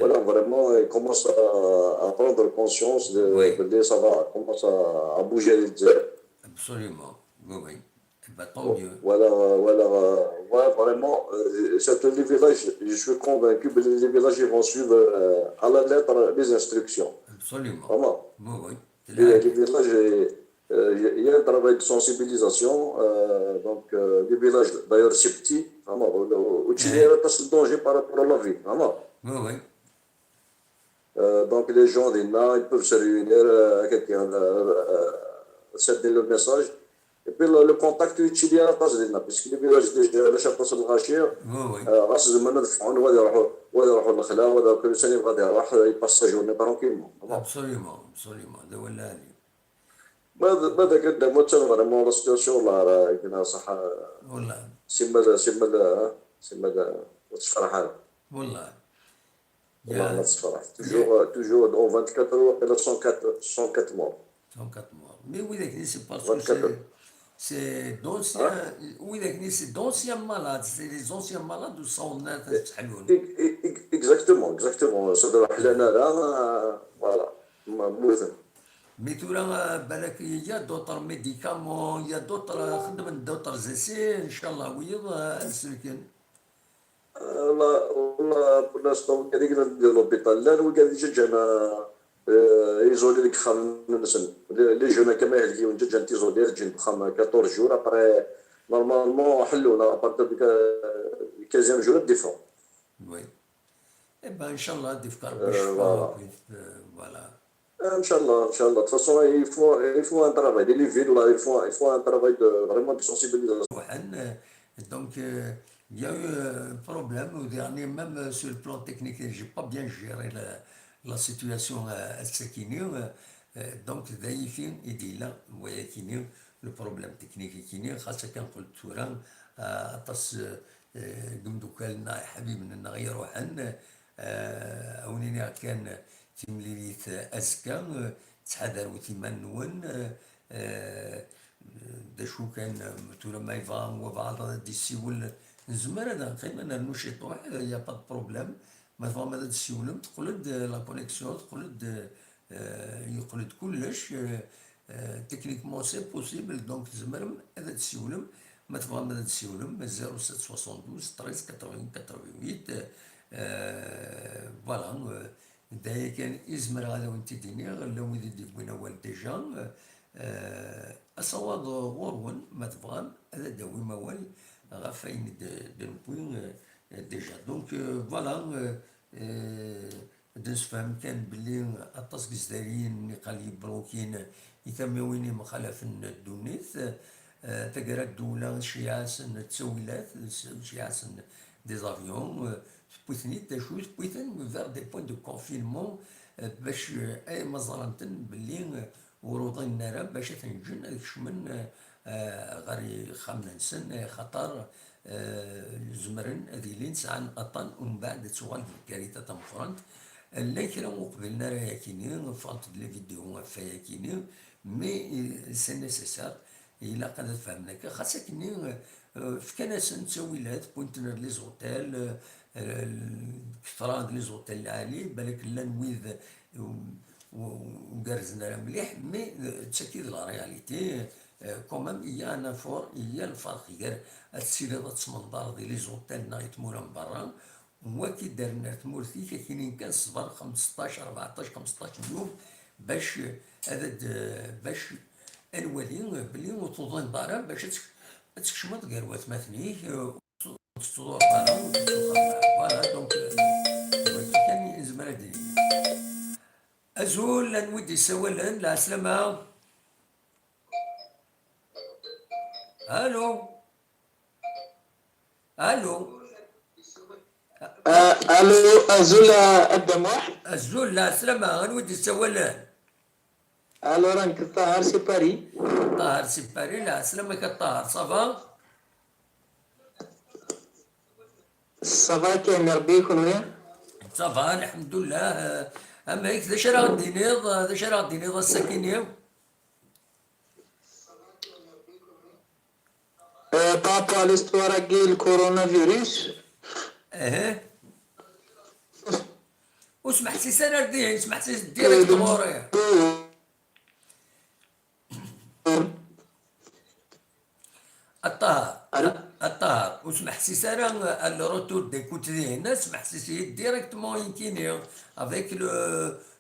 walaɣ vraiment, il commence à, à prendre conscience de, belli ça va, commence à, à bouger les Lezzayer. Absolument, oui, oui. Eh ben, tant mieux. Walaɣ, walaɣ, ouais, vraiment, surtout les villages, je suis convaincu que les villages ils vont suivre à la lettre les instructions. Absolument. Vraiment. Oui, oui. Les, les villages, euh, il y a un travail de sensibilisation. Euh, donc, euh, les villages, d'ailleurs, c'est petit, vraiment, au Chili, il y a pas de danger par rapport à la vie, vraiment. Oui, oui. Euh, donc, les gens, ils peuvent se réunir, euh, c'est le message. Et puis, le, le contact utile à la place de parce que les villages déjà, la chape sur le rachir, Oui, oui. euh, غاس زعما دفعون ولا يروحوا، ولا يروحوا الخلا، ولا كل سنة غادي يروح، il passe sa journée tranquillement. Vraiment. Absolument, absolument. هذا هو اللي عليه. ما ما ذاك الدم وتر vraiment la situation là راه كنا صح. والله. سي مال سي مال سي مال تشفر حالك. والله. والله ما تشفر. Toujours, toujours en vingt-quatre heures وقيلا cent quatre, cent quatre morts. Cent quatre morts. Mais ويداك ني c'est parce que c'est, c'est d'anciens, ويداك ني c'est d'anciens malades, c'est les anciens malades وصاونا تسحلون. Exactement, exactement. Ça doit حلانا là, voilà. ما موثن. Mais ثورا بالك il y a d'autres médicaments, il y a d'autres, خدمن d'autres essais, إن شاء الله ويض السلكن. والله، والله pour l'instant كاع اللي ندير l'hôpital لا، وكاع اللي جا جانا isolé ديك خام نسن. Les jeunes كما يهلكيو جا جان isolé جين بخام quatorze jours، après normalement حلونا à partir du quinzième jour ديفون. Oui. Eh ben, إن شاء الله ديفك ربي الشفاء. Voilà. Inch'Allah, Inch'Allah. De toute façon, il faut, il faut un travail. Dans les villes, là, il faut, il faut un travail de, vraiment de sensibilisation. Donc, euh, Il y a eu un problème au dernier, même euh, sur le plan technique, j'ai pas bien géré la, la situation euh, à Sakini. Euh, euh, donc, d ayagi i d-yella wayakini, le problème technique-akini, xas akken qqel-d tura, euh, aṭas euh, euh, n yimeddukal-nneɣ, iḥbiben-nneɣ i iruḥen. Euh, a wen-iniɣ kan timlilit euh, azekka, euh, ttḥadarwet iman-nwen, euh, euh, d acu kan, euh, tura ma yebɣa wabɛaḍ ad d-yessiwel, nezmer ad neqqim ad nernu ciṭuḥ, euh, y a pas de problème. Ma tebɣam ad d-tessiwlem, teqqel-d euh, la connexion, teqqel-d, euh, yeqqel-d kullec, euh, euh, techniquement c'est possible, donc tzemrem ad d-tessiwlem. Ma tebɣam ad d-tessiwlem, zéro sept soixante-douze treize quatre-vingts quatre-vingt-huit, euh, voilà, euh, d aya kan i zemreɣ ad awen-t-id-iniɣ, llan wid i d-yewwin awal déjà, euh, asawaḍ ɣur-wen, ma tebɣam ad d-tawim awal ɣef wayen i d-, d-newwi euh, déjà. Donc, euh, voilà, euh, euh, ad nessefhem kan belli aṭas n yezdariyen niqal yebrukin i tamiwin yemxalafen n ddunit. Euh, taggara ddula tceyyeɛ-asen ttawilat, tceyyeɛ-asen des avions, euh, tewwi-ten-id, d acu, tewwi-ten vers des points de confinement, euh, bac, euh, ay ma ẓran-ten belli, euh, ur uḍinen ara bac ad ten-ǧǧen ad kecmen, euh, ɣer yexxamen-nsen, axaṭer euh, zemren ad ilin sɛan aṭṭan, umbeɛd ad tuɣal d lkarita tameqqrant. Llan kra ur qbilen ara ayakini, ffɣent-d les vidéos ɣef wayakini, mais euh, c'est nécessaire, ilaq ad fehmen akka. Xas akkenni, euh, fkan-asen ttawilat, wwin-ten ar les hôtels, euh, kefran d les hôtels lɛali, balak llan wid, euh, ur gerrzen ara mliḥ, mais euh, d tagi d la réalité. Euh, quand même, il y a un effort, il y a lferq gar ad tiliḍ ad tmenḍareḍ i les hôtels neɣ i tmura n berra, wagi ddren ar tmurt-ik, akinin kan ṣber xemseṭṭac, rbeɛṭac, xemseṭṭac n yum bac ad, ad, bac ad nwali belli ur tuḍineḍ ara bac ad tek-, ad tkecmeḍ gar watmaten-ik, euh, ur tettḍurreḍ ara, ur tettxemmimeḍ ara. Donc, euh, wagi kan i nezmer ad d-nini. Azul, anwa i d-yessawalen? Lɛeslama. Allô? Allô? آه، الو، ازول. ادموح. Azul, lɛeslama, anwa i d-yessawalen? الو، رانك طاهر سي باري. Ṭaher si Paris, lɛeslama-k a Ṭaher, ça va? صافا، كاين ربي يكون وياك. Ça va, lḥemdullah. Amek, d acu ara ɣ-d-tiniḍ, d acu ara ɣ-d-tiniḍ ass-akini? آه، بارابور ليستوار كي الكورونا فيروس. Ehe. Ur smeḥsis ara ar dihin, smeḥsis direct ɣur-i. A Ṭaher, a Ṭaher, ur smeḥsis ara le retour d'écoute dihin, smeḥsis-iyi directement inkini avec le,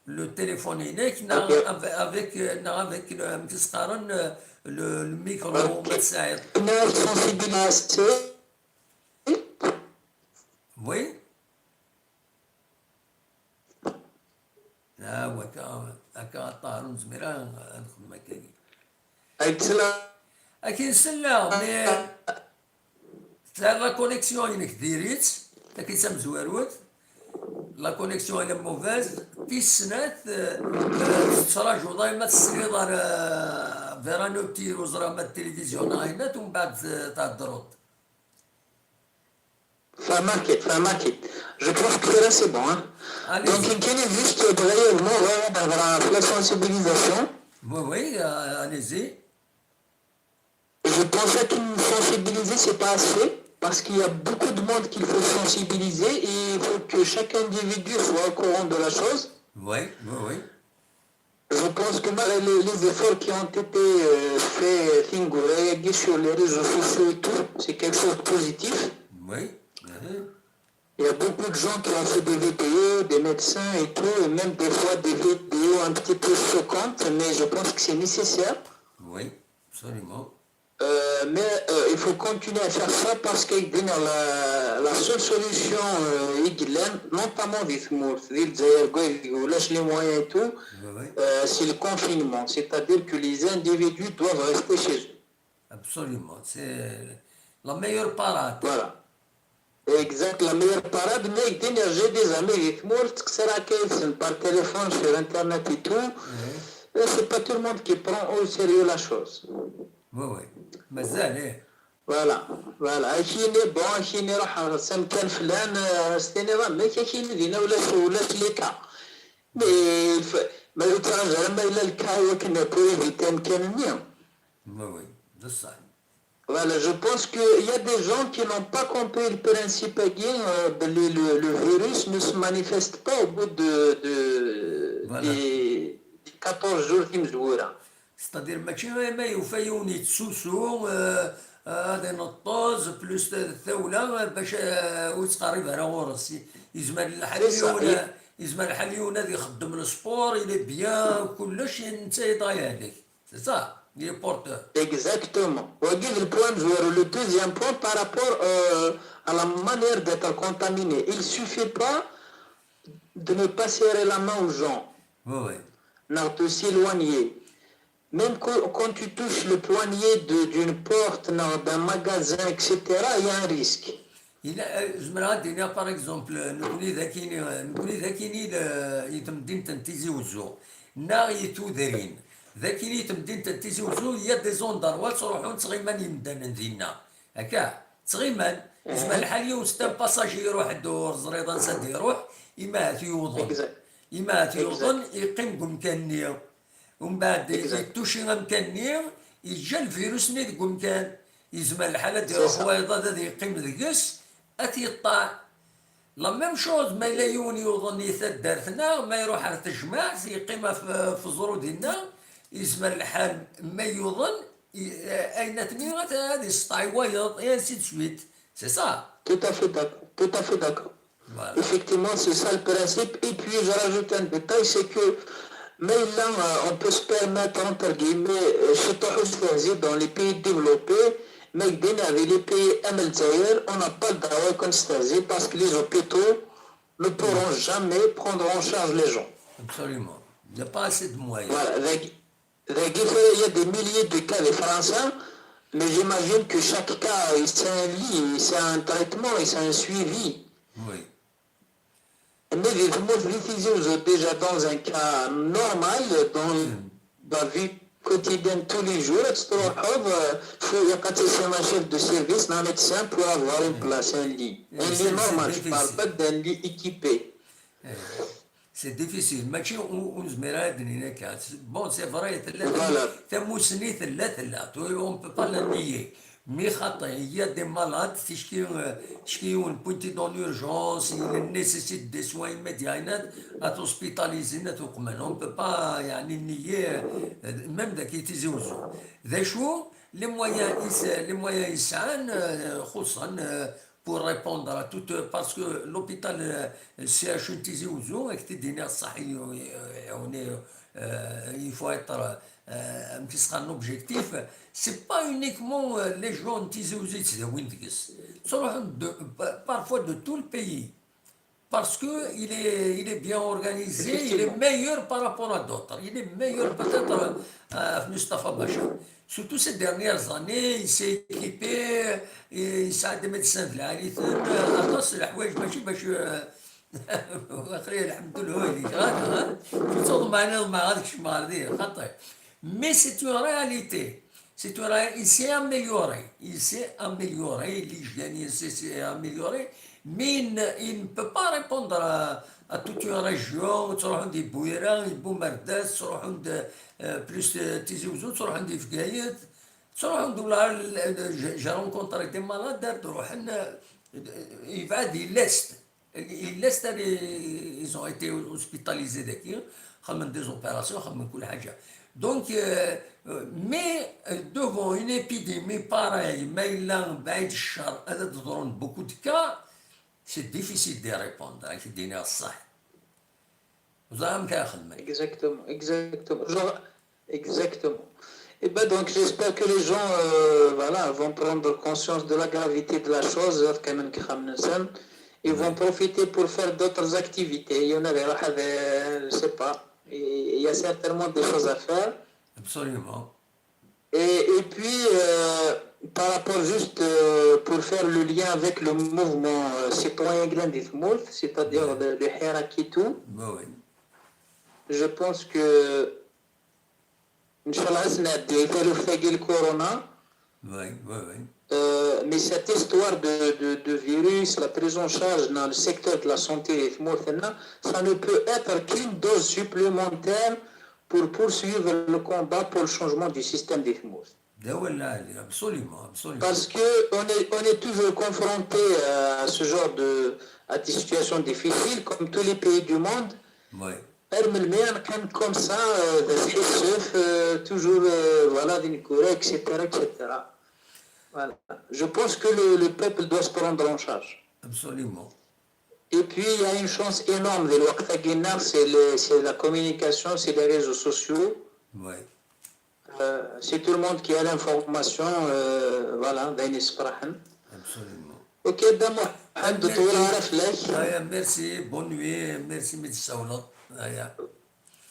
le téléphone-inek, neɣ avec, neɣ avec le, amek i s-qqaren, le, le micro, ma tesɛiḍ. Une sensibilisation. Oui. Ah, akka, akka a Ṭaher ur nezmir ara ad nexdem akkagi. Akken selleɣ, mais tesɛiḍ la connexion-inek diri-tt, taki d tamezwarut. La connexion elle est mauvaise. Tis snat, euh, tettrajuḍ arma tesliḍ ar, euh, vers un autre tir, ur ẓriɣ ma d tilivizyu neɣ ayen, umbeɛd, euh, theddreḍ. فهمك، فهمك. Je pense que là c'est bon, hein. Allez-y. Donc يمكن juste brièvement غير نهضر في la sensibilisation. Oui, oui, euh, allez-y. Je pense qu'une sensibiliser c'est pas assez parce qu'il y a beaucoup de monde qu'il faut sensibiliser et il faut que chaque individu soit au courant de la chose. Oui, oui, oui. Je pense que malgré les, les efforts qui ont été euh, faits, euh, Thingorayagi, sur les réseaux sociaux et tout, c'est quelque chose de positif. Oui. Mhm. Il y a beaucoup de gens qui ont fait des vidéos, des médecins et tout, et même des fois des vidéos un petit peu choquantes, mais je pense que c'est nécessaire. Oui, absolument. Euh, mais euh, il faut continuer à faire ça parce que la, la seule solution, euh, i yellan, notamment di tmurt, di Lezzayer, ulac les moyens et tout, Oui, oui. Euh, c'est le confinement, c'est-à-dire que les individus doivent rester chez eux. Absolument. C'est la meilleure parade. Voilà. Exact, la meilleure parade, mais il y a des amis avec moi, c'est ça, par téléphone, sur internet et tout. Euh, C'est pas tout le monde qui prend au sérieux la chose. Oui, oui. مازال ايه. Voilà, voilà. Akini, bon, akini, راح سام كان فلان, euh, c'était نظام, mais akini دينا ولا شو, ولا شليكا. Mais il faut, ما يتراجع ما إلا الكا وكنا pour éviter كان. Oui, oui. بصح. Voilà, je pense qu'il y a des gens qui n'ont pas compris le principe, euh, le, le, le virus ne se manifeste pas au bout de, de, Voilà. des, des quatorze jours qui me jouera. C'est-à-dire ماشي غير ما يوفى يون يتسوسو آه، آه، هذا نطوز بلوس الثولة باش آه، ويتقرب على غورس يزمر الحال C'est ça. يون يزمر الحال يون هذا يخدم السبور il est bien كلش انت يضايع عليك c'est ça il est porteur. Exactement. وهذا le point de vue. Le deuxième point par rapport, euh, à la manière d'être contaminé. Il suffit pas de ne pas serrer la main aux gens, Oui, oui. ناغ de s'éloigner. Même quand, quand tu touches le poignet de- d'une porte, ناغ d'un magasin, et cetera, il y a un risque. إلا زمرها دينا par exemple نكوني ذاكيني نكوني ذاكيني ل- يتمدين تنتيزي وزو نا يتودرين ذاكيني يتمدين تنتيزي وزو il y a des endroits تروحون تغيمان يمدان دينا هكا تغيمان يسمى الحال يوم ستان باساجي يروح الدور زريضان سد يروح إما هات يوضن Exact. إما هات يوضن يقيم قمكاني ومن بعد Exact. يتوشي غمكاني يجا الفيروس ني ديك قمكان يزمى الحالة ديال C'est ça. الحويضة هذا يقيم دقس أتيطاع. La même chose ما إلا يون يوضن يثدرتنا ما يروح على تجمع يقيم في في الزرو ديالنا يزمى الحال ما يوضن ي- أين تني غت- هذه سطاي وايض et ainsi de suite. C'est ça. Tout à fait d'accord. Tout à fait d'accord. Voilà. Effectivement, c'est ça le principe. Et puis, je rajoute un détail, c'est que mais là, euh, on peut se permettre, entre guillemets, euh, شطوح وستهزي dans les pays développés, mais avec les pays M L T R, on n'a pas le droit qu'on se taise parce que les hôpitaux ne pourront jamais prendre en charge les gens. Absolument. Il n'y a pas assez de moyens. Voilà, avec, avec, il y a des milliers de cas de Français, mais j'imagine que chaque cas, c'est un lit, c'est un traitement, c'est un suivi. Oui. Mais les gens vivent déjà dans un cas normal, dans la vie quotidienne tous les jours, تروحوا, euh, faut يقتل un chef de service, un médecin pour avoir une place, un lit. Un C'est- lit c'est normal, je parle difficile. Pas d'un lit équipé. C'est difficile. ماشي ونزمير هاد هناك. Bon, c'est vrai, تلا Voilà. تموسني تلا تلا. On peut pas la nier. Mais خاطر il y a des malades تشكي تشكي une pointe dans l'urgence, il nécessite des soins immédiats, هنا hospitalisé, هنا تقمن. On peut pas يعني nier même ذاك يتيزي وزو. ذا شو les moyens يس les moyens يسعان خصوصا pour répondre à tout, parce que l'hôpital, euh, C H U Tizi Ouzou, avec tes diners, ça, euh, on est, euh, il faut être euh, un petit un objectif. C'est pas uniquement euh, les gens Tizi Ouzou, c'est des Windigs. Parfois de tout le pays. Parce que il est, il est bien organisé, il est meilleur par rapport à d'autres. Il est meilleur peut-être euh, Mustafa Bachar. Surtout ces dernières années, il s'est équipé, il s'est des médecins de la athos, la houège, machi, machi, اخي الحمد لله هذيك غادا تصور معنا مع هذاك الشمال هذه خطير. Mais c'est une réalité. C'est une réalité. Il s'est amélioré. Il s'est amélioré. L'hygiène, il s'est amélioré. Mais il ne, il ne peut pas répondre à, à toute une région. تروحون دي بويرة, يبو مرداس, تروحون دي, euh, plus, euh, تيزي وزو, تروحون دي فقايد. تروحون دولار, j'ai rencontré des malades, تروحون, euh, يبعد, il laisse. Il laisse, ils ont été hospitalisés داكي, خمن des opérations, خمن كل حاجة. Donc, euh, euh, mais euh, devant une épidémie pareille, ما إلا بعيد الشر, هذا تضرون beaucoup de cas, c'est difficile de répondre, راك دينا الصح. وزعما كنخدم. Exactement, exactement. Genre, exactement. Et ben donc, j'espère que les gens, euh, voilà, vont prendre conscience de la gravité de la chose, ils vont profiter pour faire d'autres activités. Il y en a des, je sais pas. Il y a certainement des choses à faire. Absolument. Et, et puis, euh, Par rapport juste euh, pour faire le lien avec le mouvement euh, citoyen Glen di Tmurt, c'est-à-dire le, le Hirak et tout, Oui, oui. Je pense que, Inch'Allah, ad s-nɛeddi i taluft-agi le corona. Oui, oui, oui. Euh, mais cette histoire de, de, de virus, la prise en charge dans le secteur de la santé di tmurt-nneɣ, ça ne peut être qu'une dose supplémentaire pour poursuivre le combat pour le changement du système di tmurt. D awal lɛali, absolument, absolument. Parce que on est, on est toujours confronté à ce genre de, à des situations difficiles, comme tous les pays du monde. Oui. Ar melmi ara neqqim comme ça, euh, d asḥissef, euh, toujours, euh, voilà, d ineggura, et cetera, et cetera. Voilà. Je pense que le, le peuple doit se prendre en charge. Absolument. Et puis, il y a une chance énorme de l'Ouaktagina, c'est le- c'est la communication, c'est les réseaux sociaux. Oui. Euh, c'est tout le monde qui a l'information, euh, voilà, d ayen yessefraḥen. Absolument. Ok, Dda Muḥend, ṭwil ara fell-ak. Aya, merci, bonne nuit, merci mi d-tsawleḍ. Aya.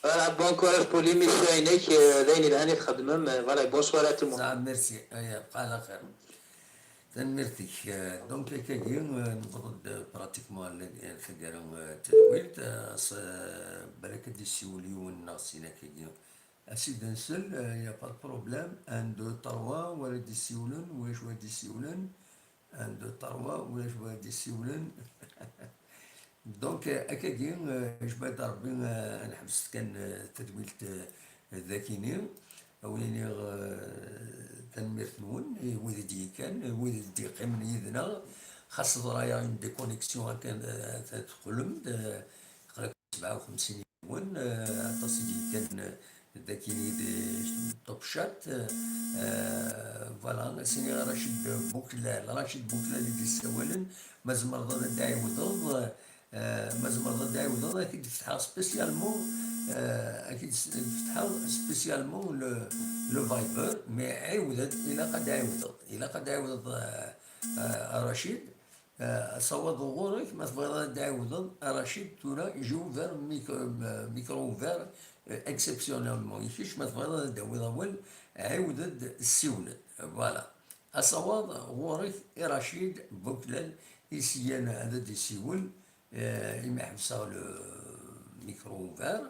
Voilà, bon courage pour l'émission-inek, euh, d ayen yelhan i txeddmem, euh, voilà, bonsoir à tout le monde. Saɛa, merci. Aya, bqa ɛla xir. Tanemmirt-ik. Euh, donc, akkagi, euh, newweḍ-d, euh, pratiquement ar la- ar taggara, euh, n tedwilt, euh, s- euh, balak ad d-yessiwel yiwen neɣ sin akkagi. Ad s-id-nsel, euh, y a pas de problème. Un, deux, trois, wala d-yessiwlen, wala d-yessiwlen. Un, deux, trois, wala d-yessiwlen. Donc, euh, akkagi, euh, jbad Rebbi, euh, ad neḥbes kan, euh, tadwilt, euh, dagini. Ad wen-iniɣ, euh, tanemmirt-nwen, i wid i d-yekkan, i wid i d-yeqqimen yid-neɣ. Xas teḍra-yaɣ une déconnexion akken, euh, teqqlem-d, euh, qrib sebɛa u xemsin yiwen, euh, aṭas i d-yekkan, euh, dagini di Top Chat, euh, voilà, ad s-iniɣ Racid Bouklal, Racid Bouklal i d-yessawalen, ma tzemreḍ ad d-tɛiwdeḍ, euh, ma tzemreḍ ad d-tɛiwdeḍ, ad k-id-fetḥeɣ spécialement, euh, ad k-id-fetḥeɣ spécialement le, le Viber, mais ɛiwed-d, ilaq ad d-tɛiwdeḍ, ilaq ad d-tɛiwdeḍ, euh, euh, a Racid, euh, asawaḍ ɣur-k, ma tebɣiḍ ad d-tɛiwdeḍ, a Racid, tura, j'ai ouvert micro, euh, micro ouvert, euh, exceptionnellement. I kečč, ma tebɣiḍ ad d-tawiḍ awal, ɛiwed-d, ssiwel-d. Voilà. Asawaḍ ɣur-k i Racid Bouklal, i s-igan ad d-yessiwel, euh, imi ḥebseɣ le micro ouvert.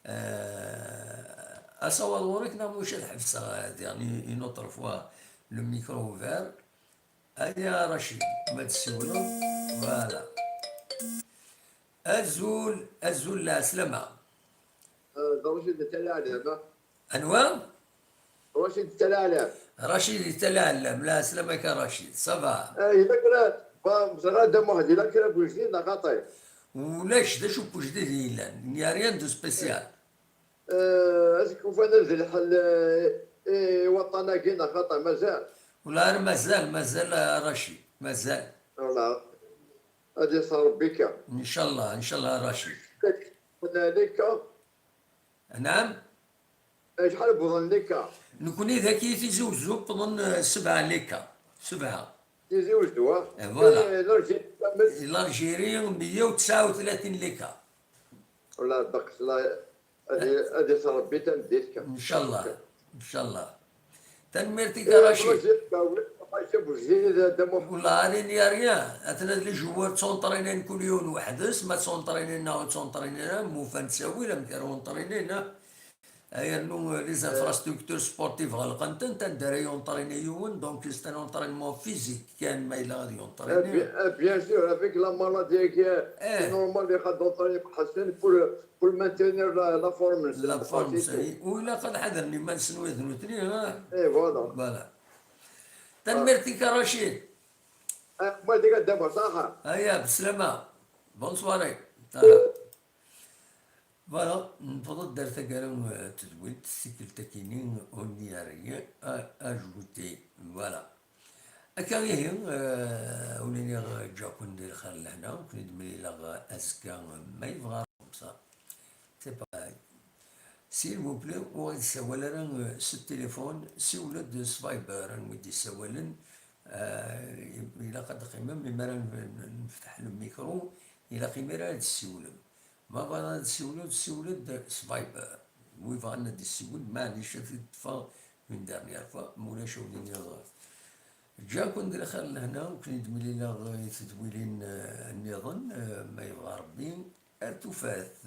Euh, asawaḍ ɣur-k neɣ mačči ad ḥebseɣ, euh, diɣen une autre fois le micro ouvert. Aya Racid, ma d-tsiwleḍ, voilà. Azul, azul, lɛeslama. D Racid Talaɛlam. Anwa? Racid Talaɛlam. Racid Talaɛlam, lɛeslama-k a Racid, ça va? Yella kra, bon, ẓriɣ Dda Muḥend, yella kra n wejdid neɣ xaṭi? Ulac d acu n wejdid i yellan, il n'y a rien de spécial. Eh, ad k-ufan ad d lḥel eh, i waṭṭan-agi neɣ xaṭi mazal? Wala ara mazal, mazal a Racid, mazal. Wala ad iṣer Rebbi akka. Ncallah, ncallah a Racid. Lika, Naam? Acḥal wwḍen lika? Nekni dagi Tizi Wezzu wwḍen eh, sebɛa lika. Sebɛa. Tizi Wezzu, ha? Eh, voilà. Eh, L'Algérie kamel. L'Algérie meyya u tesɛa u tlatin lika. Wala ddeqs la ad i- ad iṣer Rebbi tameddit kan. Ncallah, ncallah. Tanemmirt-ik a Racid. Racid Dda Muḥend. Wala rien, il n'y a rien. Atna d les joueurs ttunṭrinin kul yiwen weḥd-s, ma ttunṭrinin neɣ ur ttunṭrinin ara, mmufan ttawil amek ara unṭrinin, ah. Ay rnu les infrastructures sportives ɣelqent-tent, anda ara yunṭrini yiwen, donc c'est un entraînement physique kan ma yella ad Eh, yunṭrini. bien, eh, bien sûr, avec la maladie qui est Eh. c'est normal, il faut d'entraîner pour, pour maintenir la, la forme. La forme, c'est ou ilaq ad ḥadren iman-nsen wid nutni, ah. Et voilà. Voilà. Tanemmirt-ik a Racid. Eh, moi, je dis, d'abord, ça, hein. Aya, beslama. Bonne soirée. Voilà, newweḍ-d ar taggara n tedwilt, tikkelt-agi-nni ur nli ara à ajouter. Voilà. Akka ihi, euh, ur nniɣ ǧǧiɣ-ken di lxir lehna, ur ken-id-mlileɣ azekka ma yebɣa Rebbi. C'est pareil. S'il vous plaît, ur ɣ-id-ssawal ara euh, s téléphone, siwel-d s Viber, anwa i d-yessawalen, euh, ilaq ad d-teqqimem, imi ara n- n- nefteḥ le micro, ilaq imir ara d-tessiwlem. Ma bɣiḍ ad d-tessiwleḍ, siwel-d s Viber. Wi bɣan ad d-yessiwel, maɛlic ad t-id-ṭṭfeɣ une dernière fois, ma ulac ad wen-iniɣ Ǧǧiɣ-ken di lxir n lehna, u ken-id-mlileɣ i tedwilin, eh, nniḍen, eh, ma yebɣa Rebbi, ar tufat.